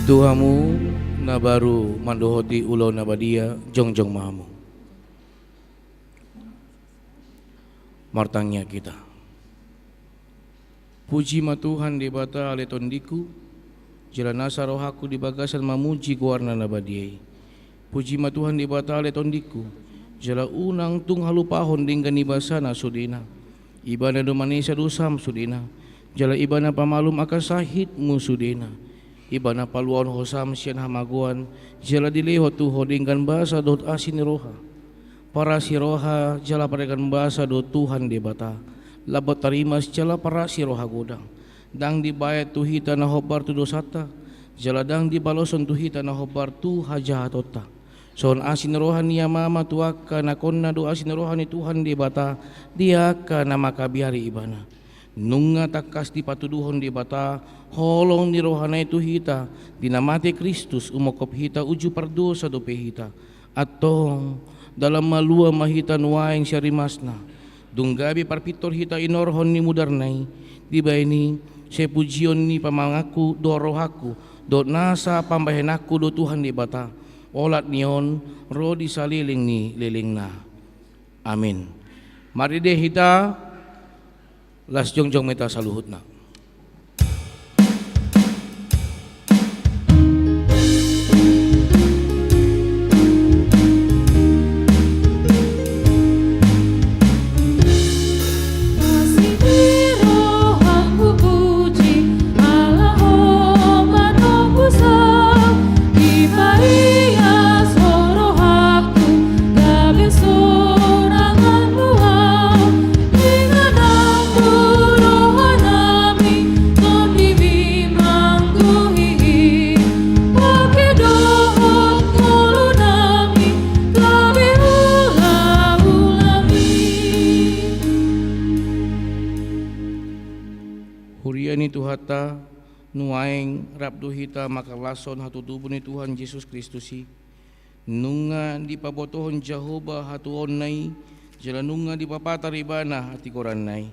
Tu hamu na baru mandohoti ulaon na badia, jongjong ma hamu. Martangiang hita. Puji ma Tuhan Debata ale tondingku, jala nasa rohangku di bagasan mamuji goarna na badia i. Puji ma Tuhan Debata ale tondingku, jala unang tung halupahon denggan ni basana sudena. Ibana do manesa dosam sudena, jala Ibana pamalum angka sahitmu sudena. Ibana paluahon hosam sian hamagoan, jala dilehon tu ho denggan basa dohot asi ni roha. Parasi roha jala pardenggan basa do Tuhan Debata, lambok tarimas jala parasi roha godang. Ndang dibaen tu hita na hombar tu dosanta, jala ndang dibaloshon tu hita na hombar tu hajahatonta. Songon asi ni roha ni amama tu angka anakonna do asi ni roha ni Tuhan Debata di angka na mangkabiari Ibana. Nunga tangkas dipatuduhon Debata holong ni rohana i tu hita di na mate Kristus, umongkop hita uju pardosa dope hita. Antong, dalan malua ma hita nuaeng sian rimasna. Dung gabe parpintor hita inorhon ni mudarna i, dibaen i, sai pujion ni pamanganku dohot rohangku dohot nasa pambahenanku do Tuhan Debata, olat ni on ro di saleleng ni lelengna. Amin. Marende hita, las jongjong ma hita saluhutna. Huria ni Tuhanta, nuaeng rap do hita mangkalashon hatutubu ni Tuhan Jesus Kristus i. Nunga dipabotohon Jahowa hatuaonna i, jala nunga dipapatar Ibana hatigoranna i.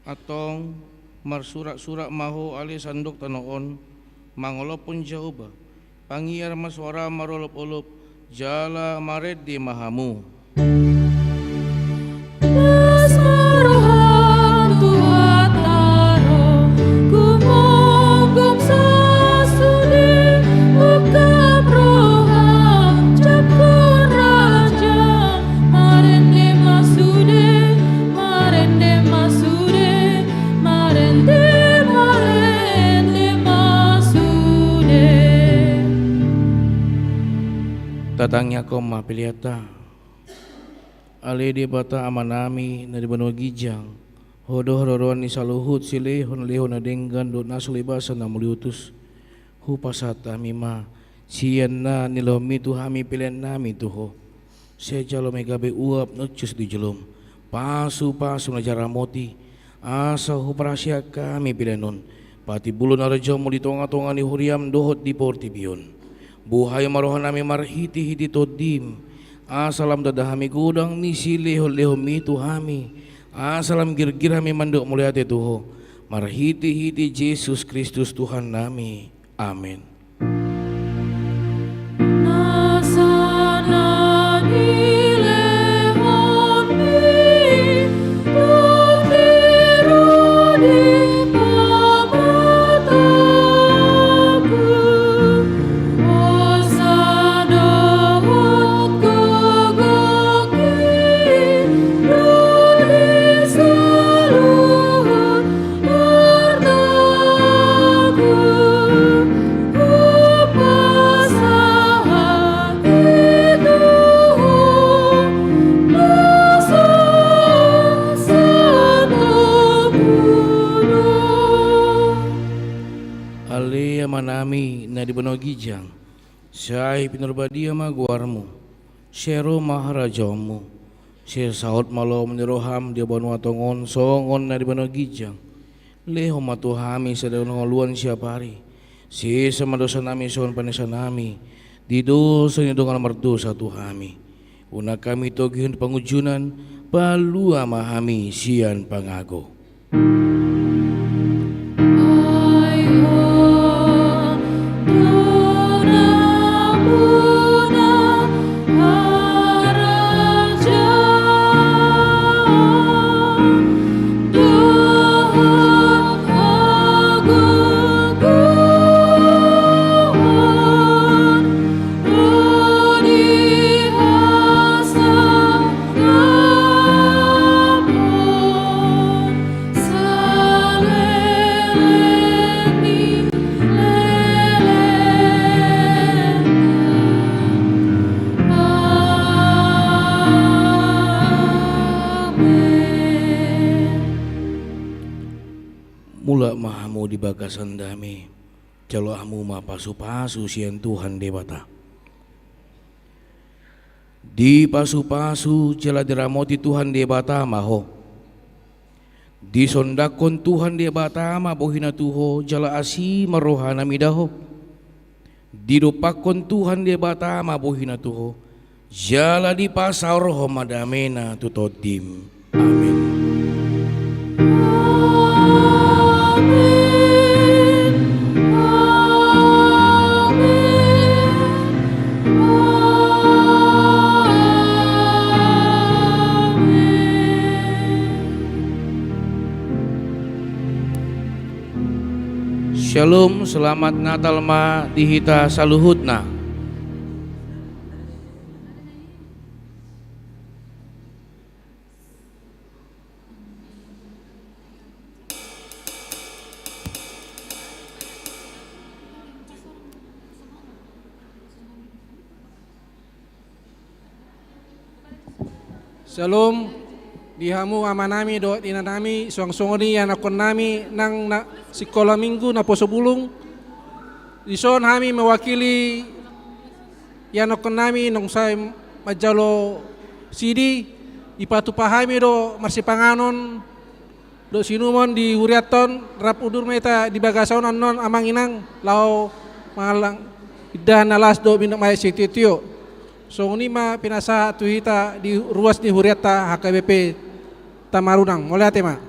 Antong, marsuraksurak ma ho ale sandok tano on, mangolophon Jahowa, pangiar ma soaram marolopolop, jala marende ma hamu. Las ma roham tu hatana, gumomgom sasude, ungkap roham campur raja, marende ma sude, marende ma sude, marende, marende ma sude. Tatangiangkon ma peleanta. Ale Debata Amanami na di banua ginjang, Ho do haroroan ni saluhut silehonlehon na denggan dohot na so ulibasa na muliutus. Hupasahat hami ma, sian na nilehonmi tu hami peleannami tu Ho. Sai jalo ma i gabe uap na hushus di jolom, pasupasu na jaramoti, asa huparhaseang hami pelean on patimbulhon harajaonmu di tongatonga ni huriam dohot di portibi on. Buhai ma rohanami marhitehite Tondim, asa lam ndada hami godang ni silehonlehonmi tu hami, asa lam girgir hami mandok mauliate tu Ho, marhitehite Jesus Kristus Tuhannami. Amen. Ale Amanami na di banua ginjang, sai pinarbadia ma goarmu, sai ro ma harajaonmu, Sai saut ma lomo ni roham di banua tonga on songon na di banua ginjang. Lehon ma tu hami sadari on hangoluan siapari. Sesa ma dosanami songon panesanami di dosa ni dongan mardosa tu hami. Unang hami togihon pangunjunan, palua ma hami sian pangago. Mulak ma hamu di bagasan dame, jalo hamu ma pasupasu sian Tuhan Debata. Dipasupasu jala diramoti Tuhan Debata ma ho. Disondangkon Tuhan Debata ma bohina tu ho jala asi ma rohana mida ho. Didompakkon Tuhan Debata ma bohina tu ho jala dipasaorhon ma damena tu tondim. Amen. Amen. Amen. Amen. Shalom, selamat Natal ma di hita saluhutna. Shalom di hamu amanami dohot inanami, suang songon i ianakkonnami nang na sikola minggu naposo bulung. Dison hami mewakili ianakkonnami naung sai manjalo sidi, dipatupa hami do marsipanganon dohot siinumon di hurianta on. Rap udur ma hita di bagasan on annon amang inang, laho mangallang indahan na las dohot minum aek sitio-tio. Songon i ma pinasahat tu hita di ruas ni hurianta H K B P Tamarunang. Mauliate ma.